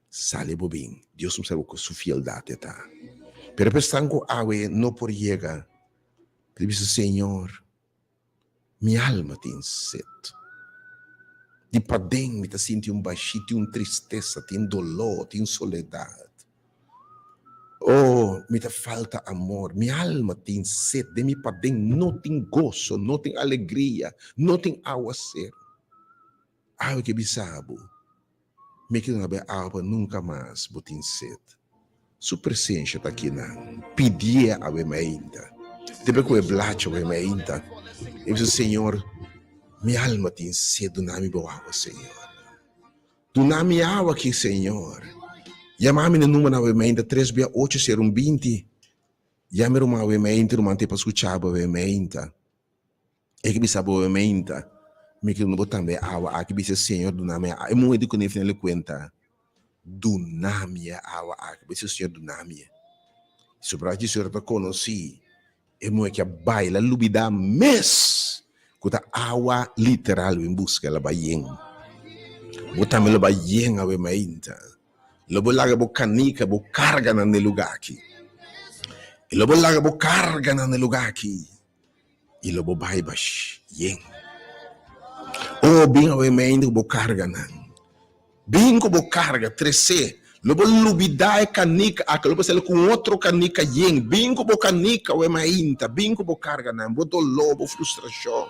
S1: Sali bo bin, Dios mustra bo ku su fieldat e ta. Pero pa esnan ku awe no por yega, ta bisa, Señor, Mi alma tin set. Di paden mi ta sinti un bashí, tin un tristesa, tin doló, tin soledat. Oh, mi ta falta amor. Mi alma tin set. Den mi paden no tin goso, no tin alegria, no tin awaseru. Awe ke bisa bo, Mi ke duna bo e awa pa nunka mas bo tin set. Su presencia ta akinan. Pidié awe mainta. Debe ku e blachi awe mainta. E bisa, Señor, mi alma tin set, duna mi bo awa, Señor. Duna mi awa aki, Señor. Yama mi na numbernan awe mainta, tres bia ocho sero un binti. Yama e ruman awe mainta, ruman te pa skucha bo awe mainta. E ke bisa bo meinta, mi ke duna bo tambe e awa aki. Bisa, Señor, duna mi e awa. E muhé di kuné final di kuenta, Duna mi e awa aki. Bisa, Señor, duna mi e. Sobra ki Señor ta konosí, e muhé ke a baila lubidá mes ku ta awa literal bin buska, el a bai yen. Bo tambe lo bai yen awe meinta. Lo bo laga bo kanika, bo karganan na e lugá aki. Lo bo laga bo karganan na e lugá aki. I lo bo bai bash yen. O bin awe meinde ku bo karganan. Bin ku bo karga, tresé. Lo bo lubidá e kanika aki, lo bo sali ku un otro kanika yen. Bin ku bo kanika awe mainta, bin ku bo karganan, bo doló, bo frustrashon,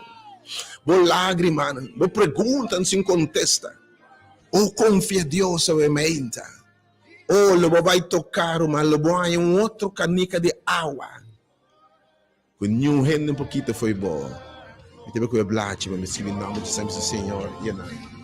S1: bo lágrimanan, bo preguntanan sin kontesta. O konfia Dios awe mainta. O lo bo bai toká, ruman, lo bo haña un otro kanika di awa. Ku niun hende no por kita fo'i bo. Mi ta bai ku e blachi pa mi skibi nòmber di Santu Señor i e nan.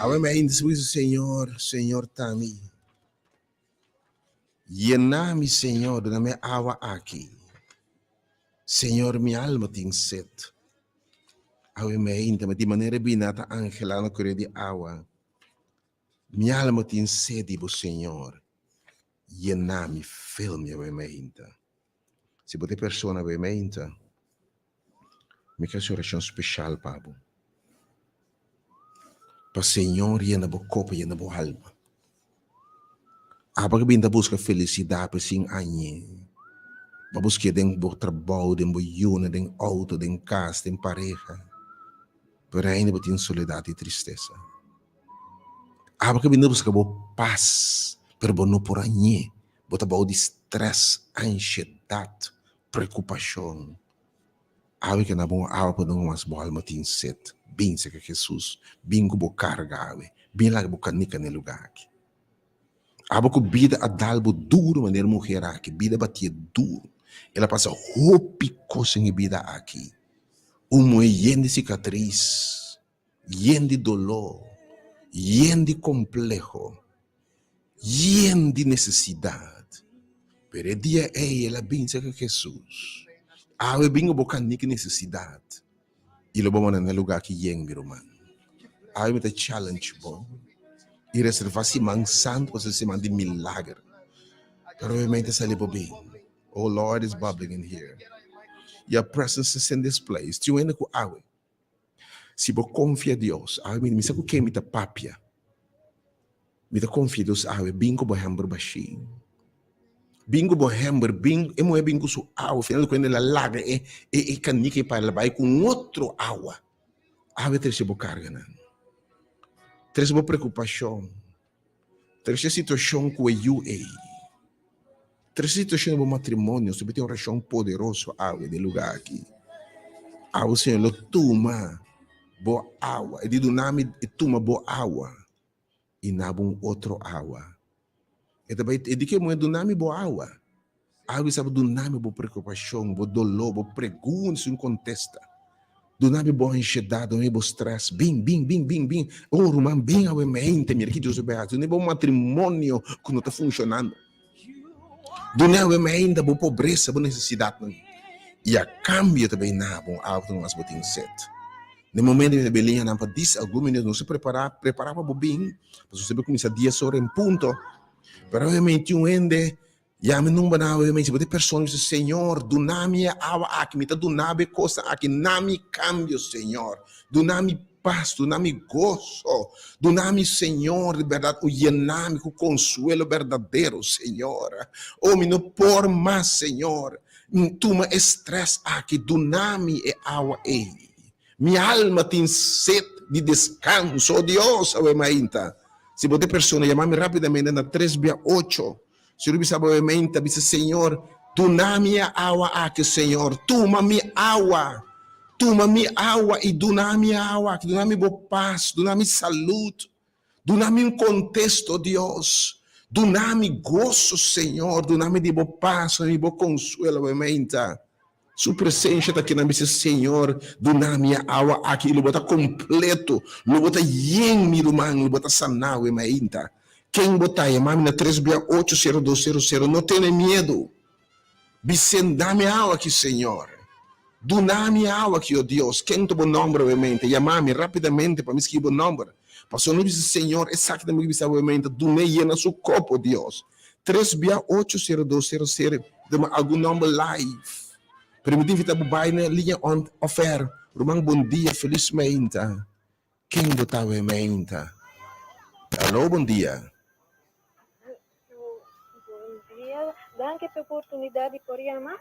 S1: Awe mi a inta bisa, Señor, Señor ta mi. Yena mi, Señor, duna mi awa aki. Señor, mi alma tin set. Awe meinta, ma di manera bina ta angelá na kore di awa. Mi alma tin sed di bo, Señor. Yena mi, fill mi awe meinta. Si bo ta e persona awe meinta, mi ke hasi un orashon speshal pa bo. Pa Señor yena bo kopa, yena bo alma. Abo ke bin ta buska felisidat pa sin aña. Bo a busk'é den bo trabou, den bo yunan, den outo, den kas, den pareha. Pero ainda bo tin soledat i tristesa. Abo ke bini buska bo pas, pero bo no por hañ'é. Bo ta bou di stress, anshedat, preokupashon. Awe ke na bon awa pa duna mas bo alma tin set. Bin serka Jesus, bin ku bo karga awe, bin laga bo kanika na e luga aki. Abo ku bida a dal bo duru manera muher aki, bida batié duru. El a pasa hopi kos den e bida aki. Un muhé yen di sikatris, yen di doló, yen di kompleho, yen di nesesidat. Pero e dia ei el a bin serka Hesus. Awe bin ku bo kanik nesesidat i lo bo manda na e lugá ki yen, mi ruman. Awe mi ta challenge bo i reservá siman santu pasobra e siman di milager. Pero obviamente sali bo bin. Oh Lord is bubbling in here. Your presence is in this place. Tin un hende ku awe. Si bo konfia Dios, awe mi mi sa ku ken mi ta papia. Mi ta konfia Dios awe, bin ku bo hember bashí. Bin ku bo hember, bin, e muhé bin ku su awa, final di kuenta el a laga e e e kanika ei pa el a bai ku un otro awa. Awe trese bo karganan. Trese bo preokupashon. Trese situashon ku e yu ei. Trese situashon di bo matrimonio. Su tin orashon poderoso awe den lugá aki. Awe Señor lo tuma bo awa. E di duna mi e tuma bo awa i na bo un otro awa. E ta bai e di ke muhé duna mi bo awa. Awe sa bo duna mi bo preokupashon, bo doló, bo pregunta sin kontesta. Duna mi bo anshedat, duna mi bo strès. Bin, bin, bin, bin, bin. Oh, ruman, bin awe mente, mira ki Dios a bai hasi. Duna mi bo matrimonio ku no ta funshonando. Duna awe mente bo pobresa, bo nesesidatnan. I a kambio ta bai na bo un awa ku mas bo tin set. Na e momento mi ta bai liñanan pa dis algun minuto, nos a prepará, prepará pa bo bin, pasobra bo kuminsá dies ora en punto. Pero awe mente un hende Yami number na awe mi si bo ta e persona bisa Señor duna mi e awa aki mi ta duna bo e kosnan aki na mi kambio Señor duna mi pas duna mi goso duna mi Señor di bèrdat u yena mi ku konsuelo berdadero Señor oh mi no por mas Señor tuma e strès aki duna mi e awa ei Mi alma tin set di deskanso, o Dios, awe mainta. Si bo ta e persona, yama mi rápidamente na tres bia ocho. Si bo bisa bo awe mainta, bisa, Señor, duna mi e awa aki, Señor. Tuma mi awa. Tuma mi awa i duna mi e awa aki. Duna mi bo pas. Duna mi salud. Duna mi un kontesto, Dios. Duna mi goso, Señor. Duna mi di bo pas, duna mi bo konsuelo awe mainta. Su presensia ta keda bisa, Señor, duna mi e awa aki i lo bo ta kompleto, lo bo ta yen, mi ruman, lo bo ta saná awe mainta. Ken bo ta? Yama mi na tres bia ocho sero dos sero sero. No tene miedu. Bis'é, Dami e awa aki, Señor. Duna mi e awa aki, o Dios. Ken ta bo nòmber awe mainta? Yama mi rápidamente pa mi skibi bo nòmber. Pasobra no bisa, Señor, esaki ta mi bisa awe mainta, dun'é yena su kop, o Dios. Tres bia ocho sero dos sero sero dema algun nomber live pero mi ta invita bo bai na liña on of air ruman bon dia felis meinta ken bo ta awe meinta alo bon dia.
S4: Bon dia danki pa e oportunidad di por yama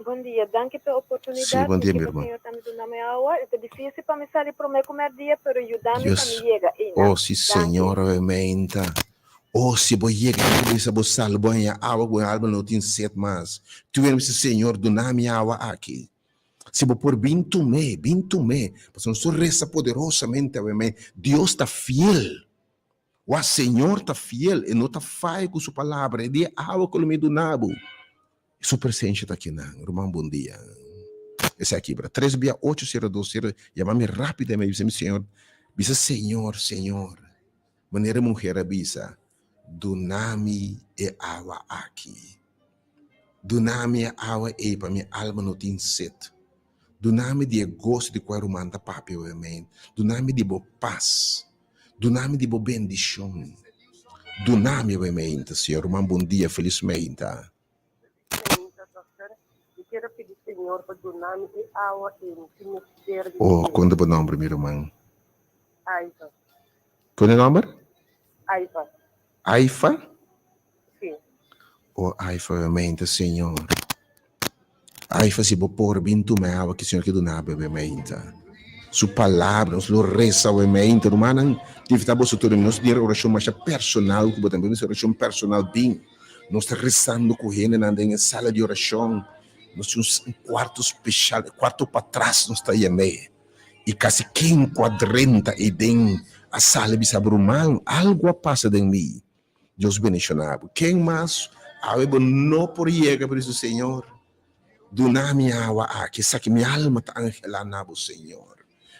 S4: Bon dia, danki pa e oportunidad.
S1: Sí, bon dia, mi
S4: Mi
S1: hermano.
S4: Señor tambe duna mi awa. E ta difícil pa mi sali promé ku mèrdia, pero yuda mi pa
S1: Dios.
S4: mi yega einan.
S1: Oh, sí,
S4: Danki.
S1: Señor, obviamente. Oh, si bo yega ei, bo bisa bo sal, bo haña awa ku bo alma no tin set mas. Tu wende bisa, Señor, duna mi awa aki. Si bo por bin tum'é, bin tum'é. Pasobra nos tur resa poderosamente, obviamente. Dios ta fiel. Wak, Señor ta fiel, e no ta faya ku su palabra. E di e awa ku lo mi duna bo. Su presencia ta akinan. Ruman bon dia. Esaki bra. Tres bia ocho sero dos sero. Yama mi rapidamente bisa mi Señor. Bisa Señor, Señor. Manera e muher a bisa, duna mi e awa aki. Duna mi e awa ei pa mi alma no tin set. Duna mi di e goso di kua ruman ta papia awe. Duna mi di bo pas. Duna mi di bo bendishon. Duna mi awe meinta, Señor. Ruman bon dia, felis meinta.
S5: Meinta, dokter. Mi kier a pidi Señor pa duna mi e awa ei mi tin mester di
S1: Oh,
S5: dje.
S1: kon ta bo nomber, mi ruman?
S5: Aifa.
S1: Kon e nomber?
S5: Aifa.
S1: Aifa?
S5: Si.
S1: Oh, Aifa, awe meinta, Señor. Aifa, si bo por bin tuma e awa ki Señor ke duna bo awe meinta. Su palabra, nos lo resa awe mainta. Rumannan, ta invitá boso tur, nos tin orashon masha personal ku bo tambe mester orashon personal bin. Nos ta resando ku hendenan den e sala di orashon. Nos tin un kuarto speshal, e kuarto patras nos ta yam'é. I kasi ken ku a drenta eiden a sali bisa bo, Ruman, algu a pasa den mi. Dios bendishoná bo. Ken mas awe bo no por yega pa bisa, Señor, duna mi awa aki, esaki mi alma ta anhelá na bo, Señor.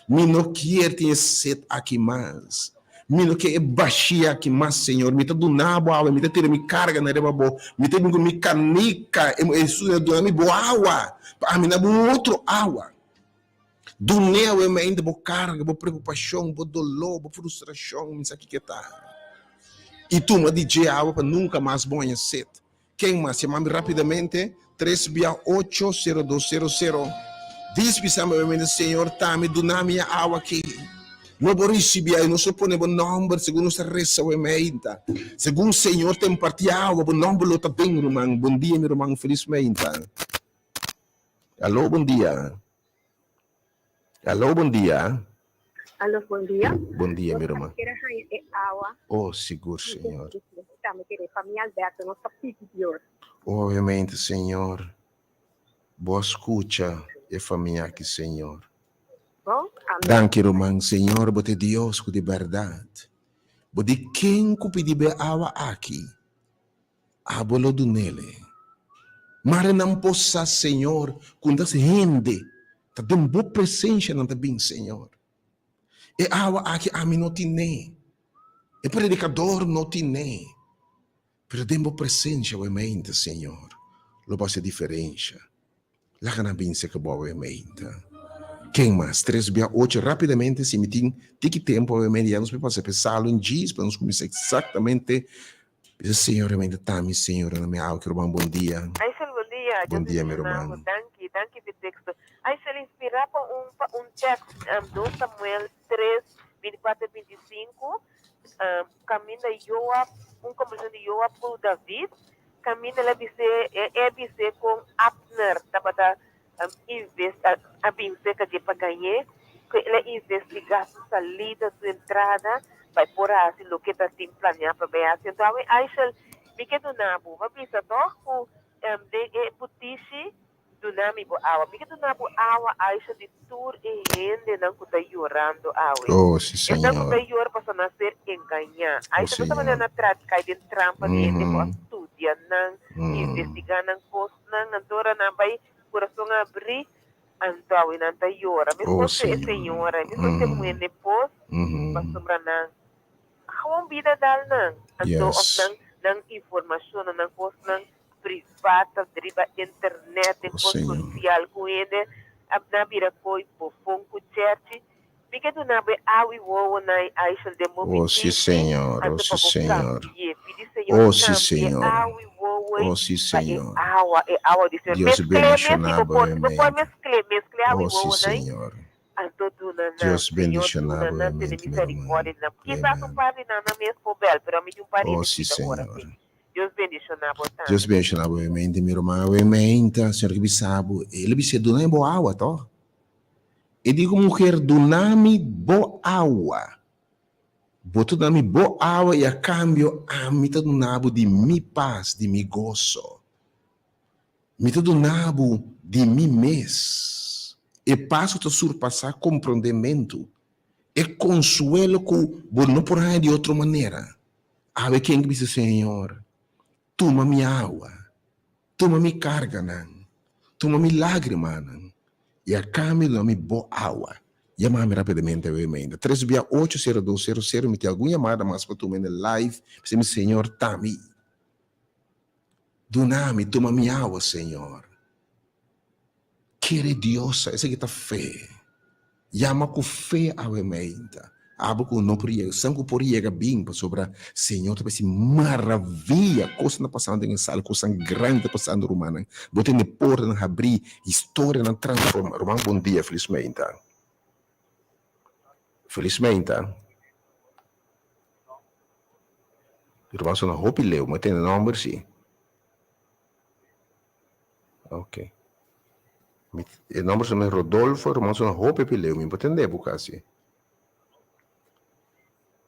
S1: Mi no kier tin e set aki mas. Mi no kier e bashia aki mas, Señor. Mi ta duna bo awa, mi ta tira mi karga na riba bo. Mi ta bin ku mi kanika, e Hesus a duna mi bo awa, pa ami na bo un otro awa. Dun'é awe mainta bo karga, bo preokupashon, bo doló, bo frustrashon, mi sa kiko ta. I tuma di dje awa pa nunka mas bo haña set. Ken mas? Yama mi rapidamente, tres bia ocho, sero dos sero sero. Dis bisa mi awe mainta, Señor, tami, duna mi e awa aki. Lo bo risibí ai, nos lo pone bo nòmber segun nos ta resa awe mainta. Segun Señor ta impartí awa, bo nòmber lo ta den, ruman. Bon dia, mi ruman, felis mainta. Aló, bon dia. Aló, bon dia.
S6: Aló, bon dia.
S1: Bon dia, mi ruman.
S6: Nos ta kere haña e awa.
S1: Oh, sigur, Señor.
S6: Tambe kere pa mi Alberto, nos ta pidi Dios.
S1: Obviamente, Señor. Bo a scucha e famia aki, Señor.
S6: Bon, amen.
S1: Danki, ruman. Señor, bo ta e Dios cu di berdad. Bo di ken cu pidi bo e awa aki? Abo lo dunele. Mare nan por sa, Señor, cu tas hende ta den Bo presencia nan ta bin, Señor. E awa aki ami no tine, e predicador no tine, pero den Bo presencia awemente, Señor, lo bo haci diferencia. Laga nan bin serka bo awe meinta. Ken mas? Tres bia ocho. Rapidamente, si mi tin tiki tempu awe meinta, ya nos por pasa pa e salon djis pa nos kuminsá eksaktamente bisa Señor awe meinta ta mi Señor na mi awe. Ki ruman bon dia.
S5: Aysel bon dia,
S1: Bon
S5: Dios
S1: dia mi
S5: bendiciona bo,
S1: ruman.
S5: danki, danki p'e texto. Aysel inspira pa un pa un text, dos Samuel tres, 24 25, kaminda Joab, un kombersashon di Joab ku David, Kaminda el a bis'é, e a bis'é kon Abner tabata a bin serka dje pa gañ'é, ku el a investigá su salida, su entrada, pa e por a hasi loke ta tin planeá pa bai hasi. Anto awe Aishel, mi ke duna bo, bo a bisa tòg ku den e butishi Duna mi bo awa. Mi ke duna bo awa, Aisha, di tur e hendenan ku ta yorando awe.
S1: Oh, si,
S5: Esnan ku ta
S1: Señor.
S5: yora pasobra nan a ser engañá.
S1: Oh,
S5: Aisha, no ta manera
S1: Señor.
S5: nan tra kai den trampa di hende ku a studia nan, investigá nan kosnan. Anto ora nan bai kurason a abrí, anto awe nan ta yora.
S1: Oh,
S5: Meskos ku e
S1: Señor.
S5: señora, meskos ku e muhé den pos, pasobra nan gewoon bida dal nan. Anto òf nan nan informashonnan, nan kosnan privat ta riba internet den
S1: Oh,
S5: kos
S1: Señor.
S5: sosial ku hende a na bira koi bofon ku cherchi. Mi ke duna bo e awi wowo na e Aishel den bo
S1: Oh, si,
S5: bitishi
S1: Señor. Oh,
S5: anto
S1: si,
S5: pa bo
S1: Señor.
S5: kambie. Pidi Señor
S1: Oh, si,
S5: kambie
S1: Señor.
S5: awi wowo ei
S1: Oh, si,
S5: pa e
S1: Señor.
S5: awa e awa di Señor.
S1: Dios
S5: Meskl'e mes si
S1: bendishoná
S5: bo
S1: bo
S5: por si bo por
S1: mente.
S5: meskl'e meskl'e awi
S1: Oh, si,
S5: wowo na ei
S1: Señor.
S5: anto duna nan
S1: Dios
S5: Señor
S1: bendishoná
S5: duna
S1: bo
S5: nan tene
S1: mente, mi ruman.
S5: misericordia di nan. Kisas un
S1: Amen.
S5: par di nan nan mes por bel pero ami tin un par
S1: Oh,
S5: hende
S1: si,
S5: ku ta ora
S1: Señor.
S5: si. Dios bendiciona bo tambe.
S1: Dios bendiciona bo mente mi ruman awe meinta Señor ke bisa bo el a bisa duna mi bo awa toh e di ku muher duna mi bo awa bo ta duna mi bo awa i a kambio ami ta duna bo di mi pas di mi goso mi ta duna bo di mi mes e pas ku ta surpasa komprondementu e konsuelo ku bo no por haña di otro manera. Awe ken ki bisa, Señor, tuma mi awa, tuma mi karganan, tuma mi lágrimanan, i a kambio duna mi bo awa. Yama mi rapidamente awe mainta. Tres bia ocho sero dos sero sero, mi tin algun yamada mas pa tuma en e live, bisa mi, Señor, ta mi. Duna mi, tuma mi awa, Señor. Kere Dios sa, esaki ta fe. Yama ku fe awe meinta. Abo ku no por yega, san ku por yega bin, pasobra Señor ta besi maravia kosnan ta pasando den e sala, kosnan grandi ta pasando rumannan. Bo tene portanan habrí, historianan transforma. Ruman bon dia, felis meinta. Felis meinta. Ruman sona hopi leu, mi a tene nomber si. Ok. Mi, e nomber su Rodolfo, ruman su hopi pileu, mi por tende bo casi.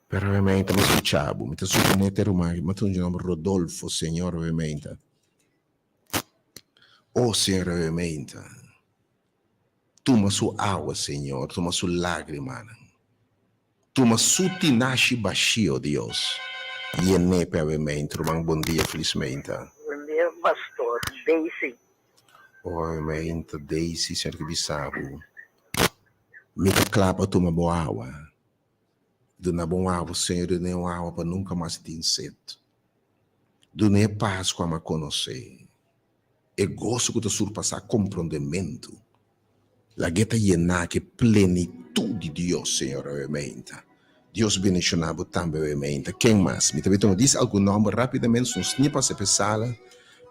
S1: Pero obviamente mi escucha bo, mi ta supone te ruman, mi ta un nomber Rodolfo, Señor, obviamente. Oh, Señor, obviamente. Tuma su awa, Señor, tuma su lágrimanan. Tuma su tinashi bashí, oh Dios. Yen'é p'e obviamente, ruman, bon dia, felizmente.
S7: Bon dia, Pastor Daisy.
S1: Obviamente, Daisy, Señor ke bisa bo. Mi ta kla pa tuma bo awa. Duna bo un awa, Señor, dun'é un awa pa nunka mas tin set. Dun'é pas ku ama konosé. E goso ku ta surpasá komprondementu. Lag'é ta yená ku e plenitut di Dios, Señor, obviamente. Dios bendishoná bo tambe, obviamente. Ken mas? Mi ta bin tuma dis algun nòmber rápidamente, su nos ni pasa pa e sala.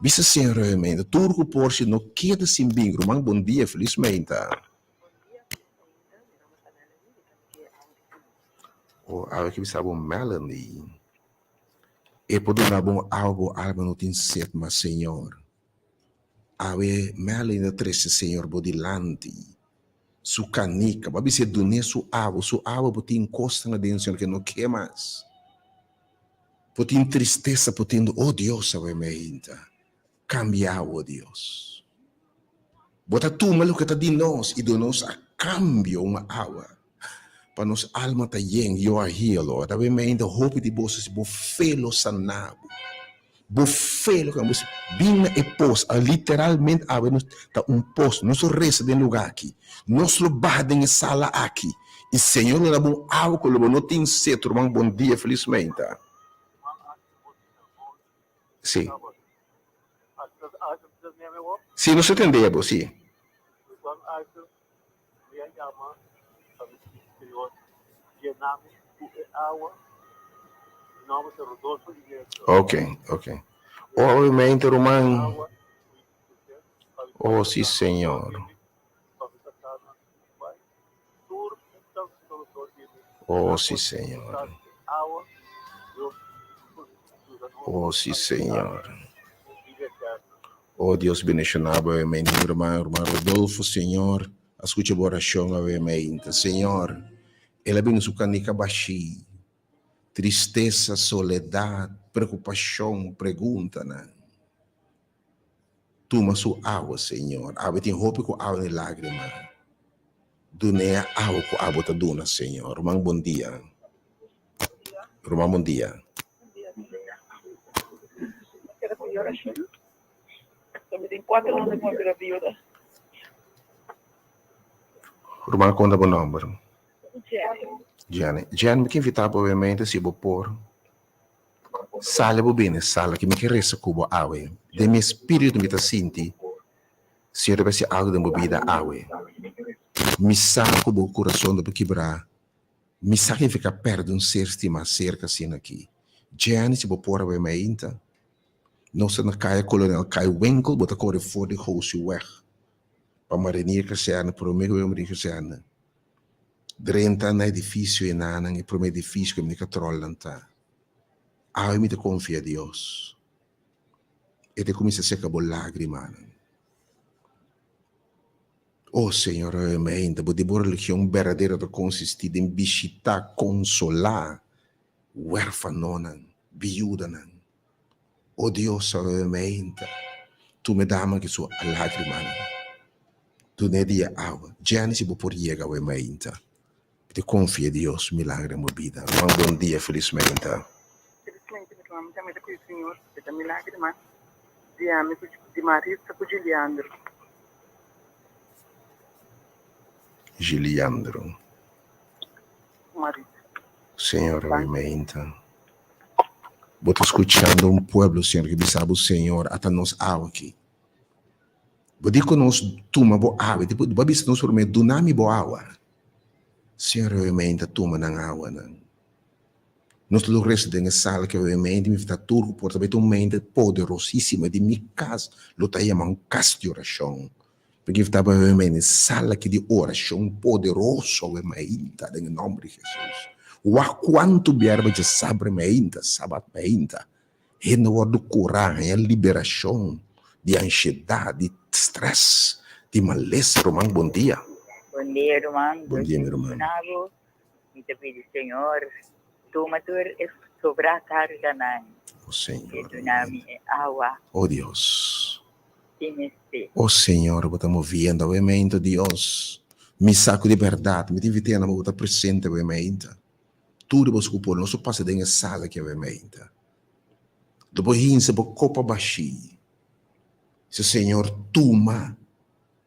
S1: Bisa Señor, obviamente, tur ku por si no keda sin bin. Ruman, bon dia, felis meinta. Oh, awe ke bisa bo Melanie. E por duna bo un awa bo alma no tin set mas, Señor. Awe Melanie ta trese Señor bo dilanti. Su kanika, bo a bisa e dun'é su awa, su awa bo tin kosnan aden, Señor, ke no ke mas. Bo tin tristesa, bo tin, oh Dios, awe meinta. Kambia awo, Dios. Bo ta tuma loke ta di nos i duna nos a kambio un awa pa nos alma ta yen. You are here, Lord. Awe meinta hopi di boso si bo fe lo sana bo. Bo fe lo kambia bo. Bin na e pos. Literalmente awe nos ta un pos. Nos lo resa den lugar aki. Nos lo baha den e sala aki. I Señor lo da bo un awa ku lo bo no tin set. Ruman, bon dia. Felis meinta. Sí. Sí, nos ta tende bo, sí. Ok, ok. Obviamente, ruman. Oh, sí, Señor. Oh, sí, Señor. Oh, sí, Señor. Oh, Dios bendiciona bo, amén. Mi hermano, hermano Rodolfo, Señor, escucha bo oración, amén. Señor, él a bini su canica bashi. Tristeza, soledad, preocupación, preguntanan. Tuma su awa, Señor. Awe tin hopi ku awa den lágrima. Dun'é e awa ku abo ta duna, Señor. Ruman, bon dia. Ruman, bon dia. Ruman, konta bo nòmber. Jenny. Jenny, mi ke invitá bo obviamente si bo por. Sali bo bini sala ki mi ke resa ku bo awe. Den mi espiritu mi ta sinti Señor ta hasi algu den bo bida awe. Mi sa ku bo kurason ta por kibrá. Mi sa ki nifiká pèrdè un ser stimá serka asina aki. Jenny, si bo por awe mainta, nos ta na Kaya Kolonel Kai Winkel, bo ta kore for di Hosiweg pa Marinier Kazerne, promé ku bo Marinier Kazerne. Drenta na edifisio enanan, e promé edifisio ku mi katròlnan ta. Awe mi ta konfia Dios. E ta kuminsá seka bo lágrimanan. O Señor, awe mainta, bo di bo religion berdadero ta konsistí den bishitá, konsolá wèrfanonan, biudanan. O Dios, awe mainta, tuma e dama ki su lágrimanan. Dun'é di e awa. Jenny si bo por yega awe mainta. Mi ta konfia Dios milagre den bo bida. Ruman bon dia felis mainta.
S8: Felis mainta mi ruman mi ta meta ku e Señor e ta mi lagrima di ami ku di Maritza ku Giliandro.
S1: Giliandro.
S8: Ku Maritza.
S1: Señor awe mainta. Bo ta skuchando un pueblo Señor ki bisa bo Señor ata nos awa aki. Bo di ku nos tuma bo awa, di bo a bisa nos promé, Duna mi bo awa. Señor obviamente a tuma nan awanan. Nos lo resa den e sala ki obviamente mi ta tur ku por ta bai ta un mente poderosísima di mi kas lo ta yama un kas di orashon. Pasobra mi ta bai obviamente sala ki di orashon poderoso awe mainta den e nòmber di Hesus. Wak kuantu bièrba djasabre mainta, sabat mainta. Hende wòrdu kurá, haña liberashon di anshedat, di strès, Di malesa, ruman, bon dia.
S9: Bon dia, ruman.
S1: Bon dia, mi ruman.
S9: Mi ta pidi Señor tuma tur e sobrá karganan.
S1: O Señor.
S9: I duna mi e awa.
S1: O Dios.
S9: Ki mester.
S1: O Señor, bo ta moviendo awe meinta, Dios. Mi sa ku di bèrdat mi ta invit'é nan pa bo ta presente awe meinta. Tur di boso ku por, nos lo pasa den e sala aki awe meinta. Lo bo hinsa bo kopa bashí. Si Señor tuma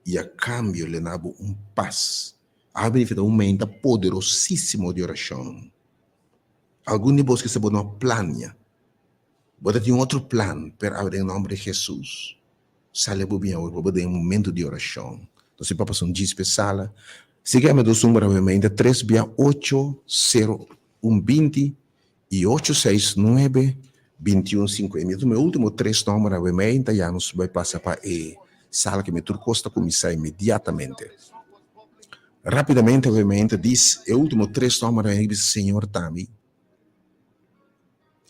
S1: i a kambio le na bo un pas. A bini ta un meinta poderosísimo di orashon. Algun di bos kisa bo no a plania. Bo ta tin un otro plan, pero awe den nomber di Jesus, sali bo bin awor pa bo den un momento di orashon. Nos tin pasa un djis p'e sala. Sigui ama dos number awe meinta, tres bia ocho sero un binti i ocho seis nuebe bintiun sinkuenta. Mi ta tuma e ultimo tres nomber awe meinta, ya nos bai pasa pa e sala ke mi tur kos ta kuminsá inmediatamente. Rapidamente awe meinta dis e ultimo tres nomber awe bisa Señor tambe.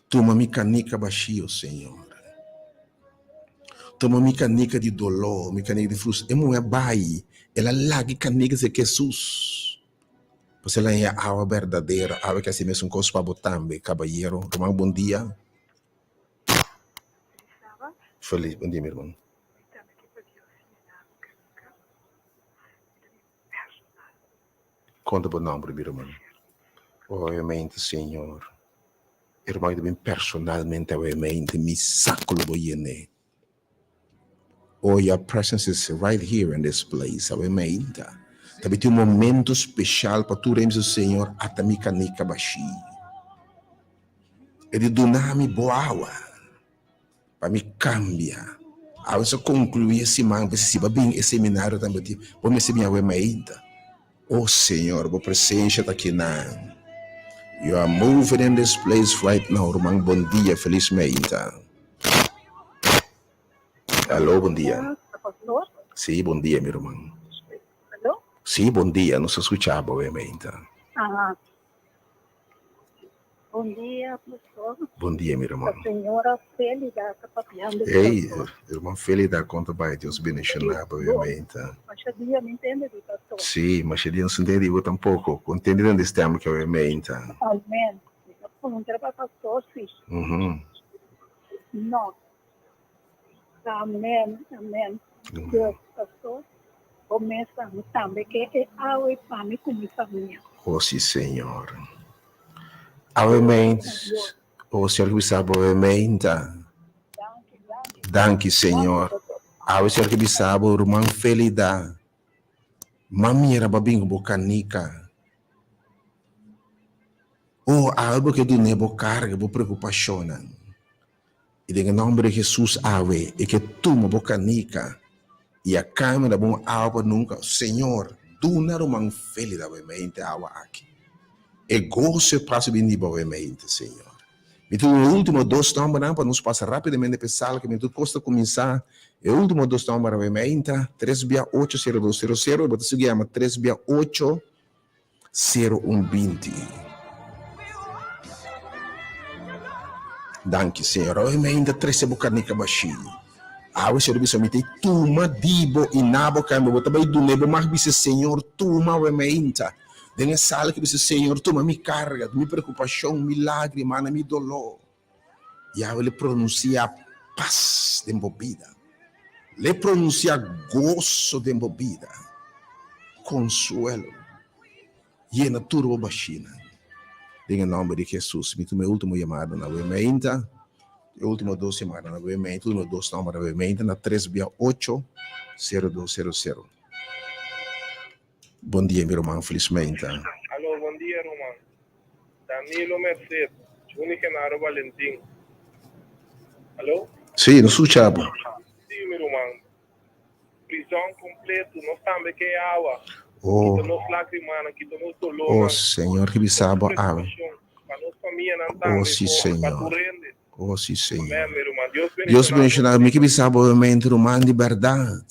S1: Tuma mi kanika bashio, Señor. Tuma mi kanika di doló, mi kanika di frus. E muhé bai, el a laga e kanika serka Hesus. Pasobra el a haña awa berdadero, awa ke hasi mesun kos pa bo tambe, kabayero. Ruman, bon dia. Felis, bon dia, mi ruman. Konta bo nòmber, mi ruman. Obviamente, Señor. E ruman ta bin personalmente obviamente, mi sa ku lo bo yen'é. Oh, your presence is right here in this place, obviamente. Ta bin tin un momento special pa tur hende bisa, Señor, ata mi kanika bashí. E di duna mi bo awa. Pa mi kambia. Awe sa konkluí e siman, pues si bo a bin e seminario tambe ti, bo mester bin awe mainta. Oh Señor, bo presencia ta akinan. You are moving in this place right now, ruman. Bon dia, felis mainta. Aló, bon dia. Sí, bon dia, mi ruman. Sí, bon dia, nos ta skucha bo awe mainta.
S10: Bon dia, pastor.
S1: Bon dia, mi ruman.
S10: La señora Felida ta papiando,
S1: Hey,
S10: pastor.
S1: ruman Felida, kon ta bai? Dios bendiciona bo, obviamente.
S10: Masha dia mi ntende di pastor.
S1: Sí, masha dia no se ntende di bo tampoco. Ku ntende den des tempo ki obviamente.
S10: Amen. Mi ta puntra pa pastor si. No. Amen, amen. Dios, pastor, bo mes ami tambe ke e awe pa mi ku mi famia.
S1: Oh si Señor. Awe meen, oh Señor ke bisa bo awe meinta. Danki Señor. Awe Señor ke bisa bo ruman Felida. Ma mira bo a bin ku bo kanika. Oh awe bo ke dune bo karga, bo preokupashonnan. I den e nòmber di Hesus awe e ke tuma bo kanika i a kambia na bon awa pa nunka. Señor, duna ruman Feli awe mente awa aki. E goso e pas bin riba awe mente, Señor. Mi ta duna e ultimo dos nòmbernan pa nos pasa rapidamente pa e sala ke mi tur kos ta kuminsá. E ultimo dos nòmber awe mente, tres bia ocho sero dos sero sero, bo ta sigui yama tres bia ocho sero un 20. Danki, Señor. Awe mi ainda trese bo kanika bashí. Awe, Señor, bisa mi ta tuma di bo i na bo kambio. Bo ta bai dun'é, bo mag bisa, Señor, tuma awe mi ainda. Den e sala ki bisa, Señor, tuma mi karga, mi preokupashon, mi lágrimanan, mi doló. Yahweh le pronunsiá pas den bo bida. Le pronunsiá goso den bo bida. Konsuelo. Yena tur bo bashinan. Den e nòmber di Hesus. Mi tuma e último yamada na awe meinta. E último dos yamada na awe meinta. Último dos nòmber na awe meinta na tres bia ocho, sero dos sero sero. Bon dia mi ruman felis meinta.
S11: Alo bon dia ruman Danilo Merced Juni Genaro Valentin Alo.
S1: Si nos skucha bo.
S11: Si mi ruman prizon kompleto nos tambe ke awa kita nos lagrimanan kita nos dolornan
S1: Oh señor ki bisa bo awe
S11: pa nos famianan tambe
S1: Oh si
S11: pa
S1: señor
S11: tur hende
S1: Oh si señor
S11: Amen mi ruman Dios
S1: Dios
S11: bendiciona
S1: bendiciona mi ki bisa bo obviamente ruman di berdad.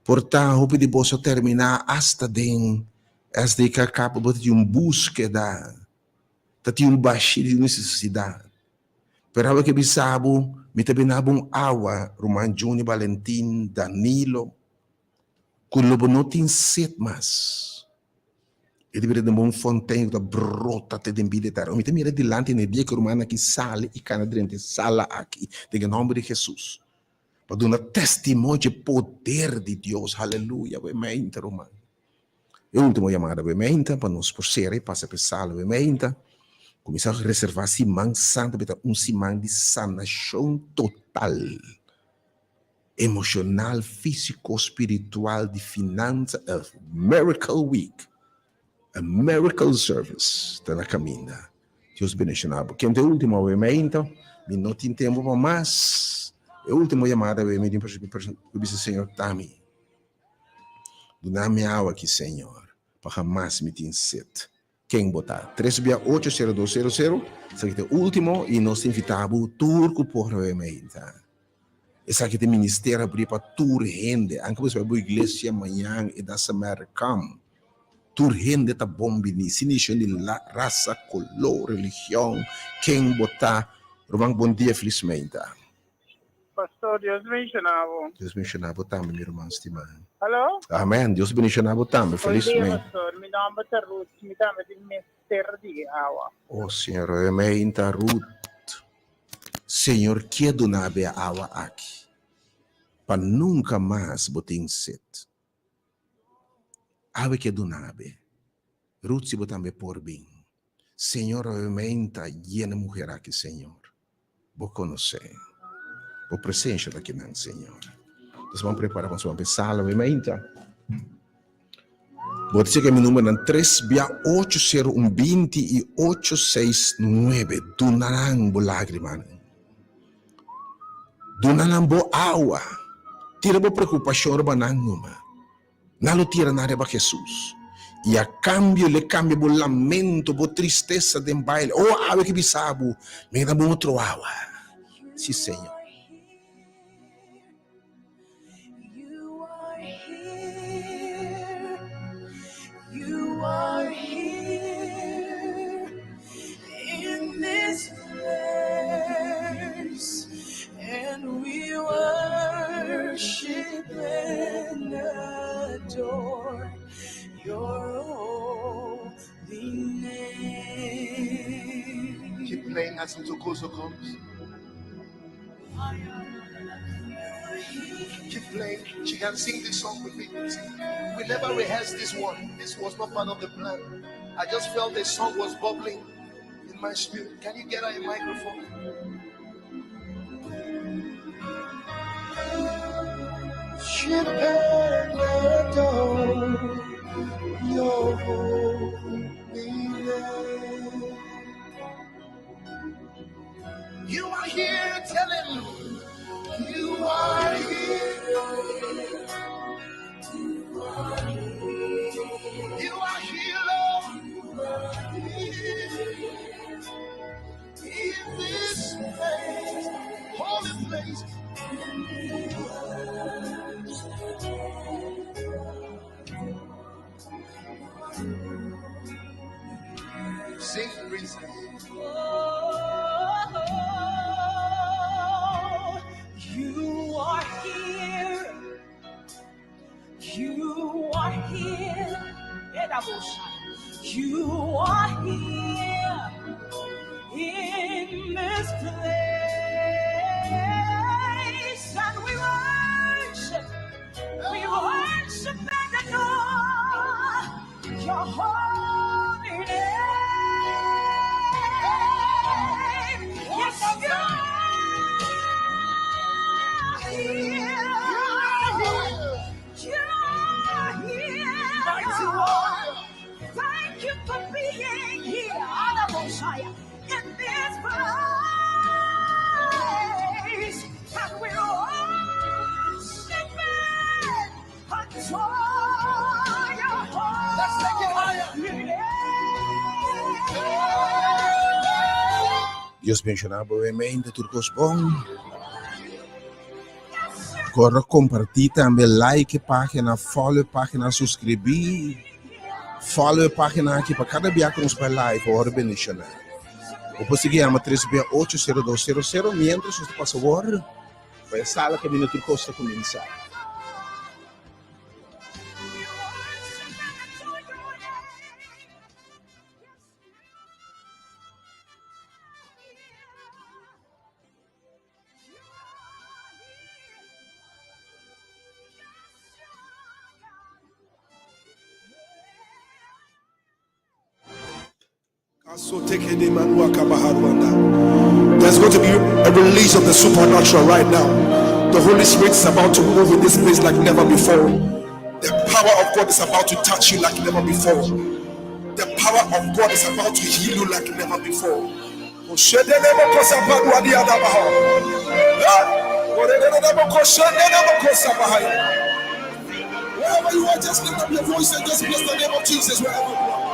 S1: Por ta hopi di boso a terminá asta den SDKK pa bo ta tin un búskeda, ta tin un bashí di nesesidat. Pero awe ke bisa bo, mi ta bina bo un awa, ruman Juni Valentin, Danilo. Ku lo bo no tin set mas. E ta bira den bo un fontein ku ta brota te den bida eterno. Mi ta mira dilanti na e dia ku e rumannan aki sali i kana drenta e sala aki den e nòmber di Hesus pa duna testimonio dje poder di Dios. Haleluya! Bo e meinta, ruman. E ultimo yamada bo e meinta pa nos por sera i pasa pa e sala bo e meinta. Kuminsá reservá siman santu pa e ta un siman di sanashon total. Emocional, fisico, spiritual, di finanza, a miracle week, a miracle service ta na caminda. Dios bendiciona bo. Ken ta e ultimo awe meinta? Mi no tin tempo pa mas. E ultimo yamada awe mi tin pa bisa Señor ta mi. Duna mi awa aki Señor, pa hamas mi tin set. Ken bo ta? Tres bia ocho sero dos sero sero, esaki ta e ultimo y nos ta invita bo tur cu por awe meinta. Esaki ta e ministerio abri pa tur hende. Anke bo sa bai bo iglesia mañan e doesn't matter, come. Tur hende ta bon bini, sin distinción di rasa, color, religion, ken bo ta. Ruman bon dia, felis meinta.
S8: Pastor, Dios bendiciona bo.
S1: Dios bendiciona bo tambe, mi ruman stima.
S8: Hallo?
S1: Amen. Dios bendiciona bo tambe. Felis
S8: Bon dia, pastor. Mi nomber ta Ruth. Mi tambe tin mester di e awa.
S1: Oh, Señor, amen ta Ruth. Señor kier duna bo e awa aki pa nunca mas bo tin sed. Awe kier duna bo. Ruth, si bo tambe por bin. Señor, amen ta yena mujer aki, Señor. Bo konosé. Bo presensia ta kinan, Señor. Nos ban prepara pa nos ban sala we mainta. Bo ta cheke mi numbernan tres bia ocho sero un binti i ocho seis nuebe. Duna nan bo lagrimanan. Duna nan bo awa. Tira bo preokupashon riba nan numa. Nan lo tira nan riba Hesus. I a kambio lo e kambia bo lamento, bo tristesa den baile. O awe ki bisa bo, mi ta bo otro awa. Si, Señor.
S12: Keep playing as Ntokozo comes. Keep playing. She can sing this song with me. We never rehearsed this one. This was not part of the plan. I just felt the song was bubbling in my spirit. Can you get her a microphone? Your holy name. You are here, tell him. You are here. You are here, Lord. In this place, holy place. Sing, princess.
S2: Oh, you are here. You are here. You are here in this place. And we worship, we worship and adore your holy name. Yes, you are here. You are here.
S12: Mighty warrior.
S2: Thank you for being here, Messiah, in this place. And we worship and adore your
S12: Let's take it higher.
S2: holy name.
S1: Dios bendiciona bo mente tur cos bon. Corda comparti tambe, like e pagina, follow e pagina, suscribi. Follow e pagina aki pa cada bia cu nos bai live ora bendiciona. Bo por sigui yama 3 bia 8 0 2 0 0 mientras nos ta pasa awor pa e sala caminda tur cos ta cuminsa.
S12: There's going to be a release of the supernatural right now. The Holy Spirit is about to move in this place like never before. The power of God is about to touch you like never before. The power of God is about to heal you like never before. Wherever you are, just lift up your voice and just bless the name of Jesus wherever you are.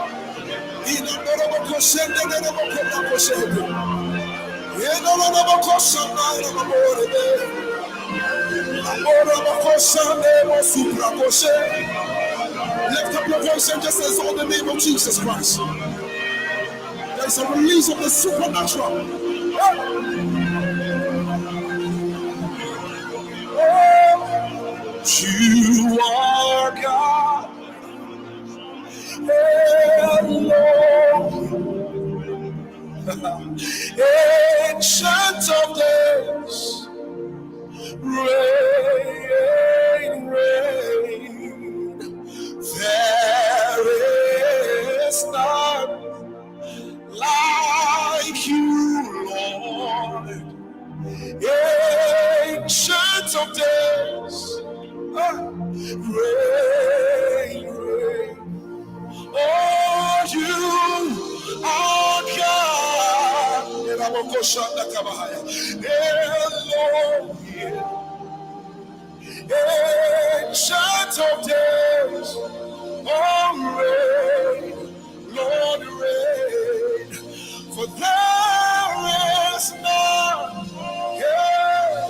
S12: Lift up your voice and just exalt the name of Jesus Christ. There's a release of the supernatural. Oh, you are God. Hello. Ancient of days, reign, reign. There is none like you, Lord. Ancient of days, reign, reign. Oh, you are God. Elohim. Ancient of days, oh, reign, Lord, reign. For there is none yeah,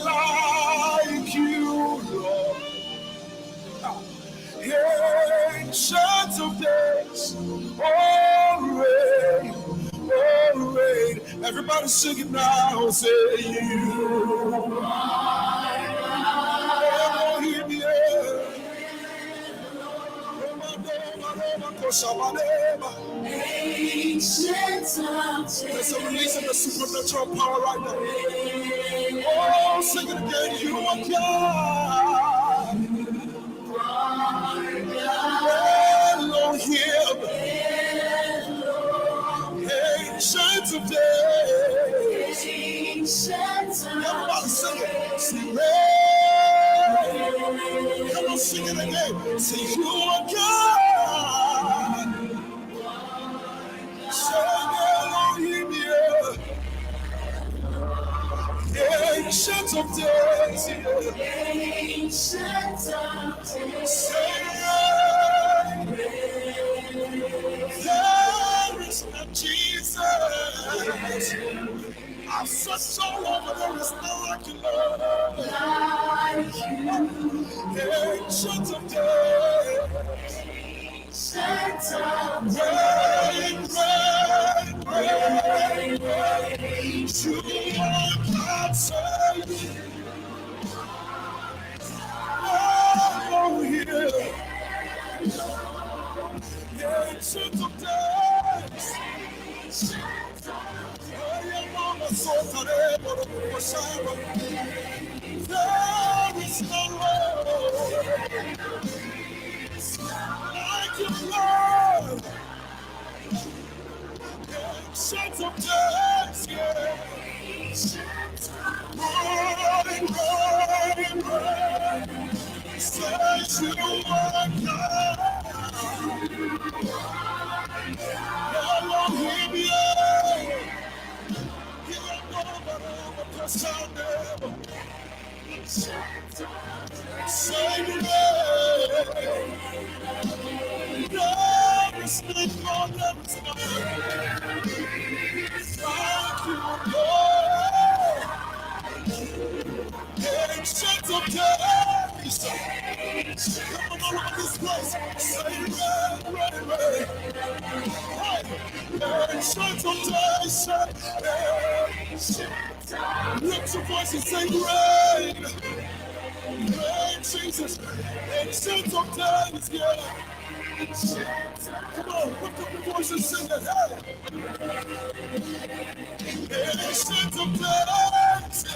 S12: like you, Lord. Ancient of days, oh, reign, oh, reign. Everybody sing it now, say you. Elohim, yeah. There's a release of the supernatural power right now. Oh, sing it again. You are God. Elohim. Ancient of days. Everybody sing it. Sing it. Come on, sing it again. Say you are God. Say Elohim, yeah. Ancient of days, yeah. Say there is no Jesus. I've searched all over, there is none like you, Lord. Ancient of days. Reign, reign, reign, reign. You are God, say Elohim. Ancient of days. There is no Lord like you, Lord. Ancient of days, yeah. Reign, reign, reign. Say you are God. Elohim, yeah. Say there is no Lord, there is none like you, Lord. Ancient of days. Come on, all over this place. Say reign, reign, reign. Hey, ancient of days. Say, Lift your voice and say, reign. Reign, Jesus. Ancient of days, yeah. Come on, lift up your voice and sing it. Hey. Ancient of days.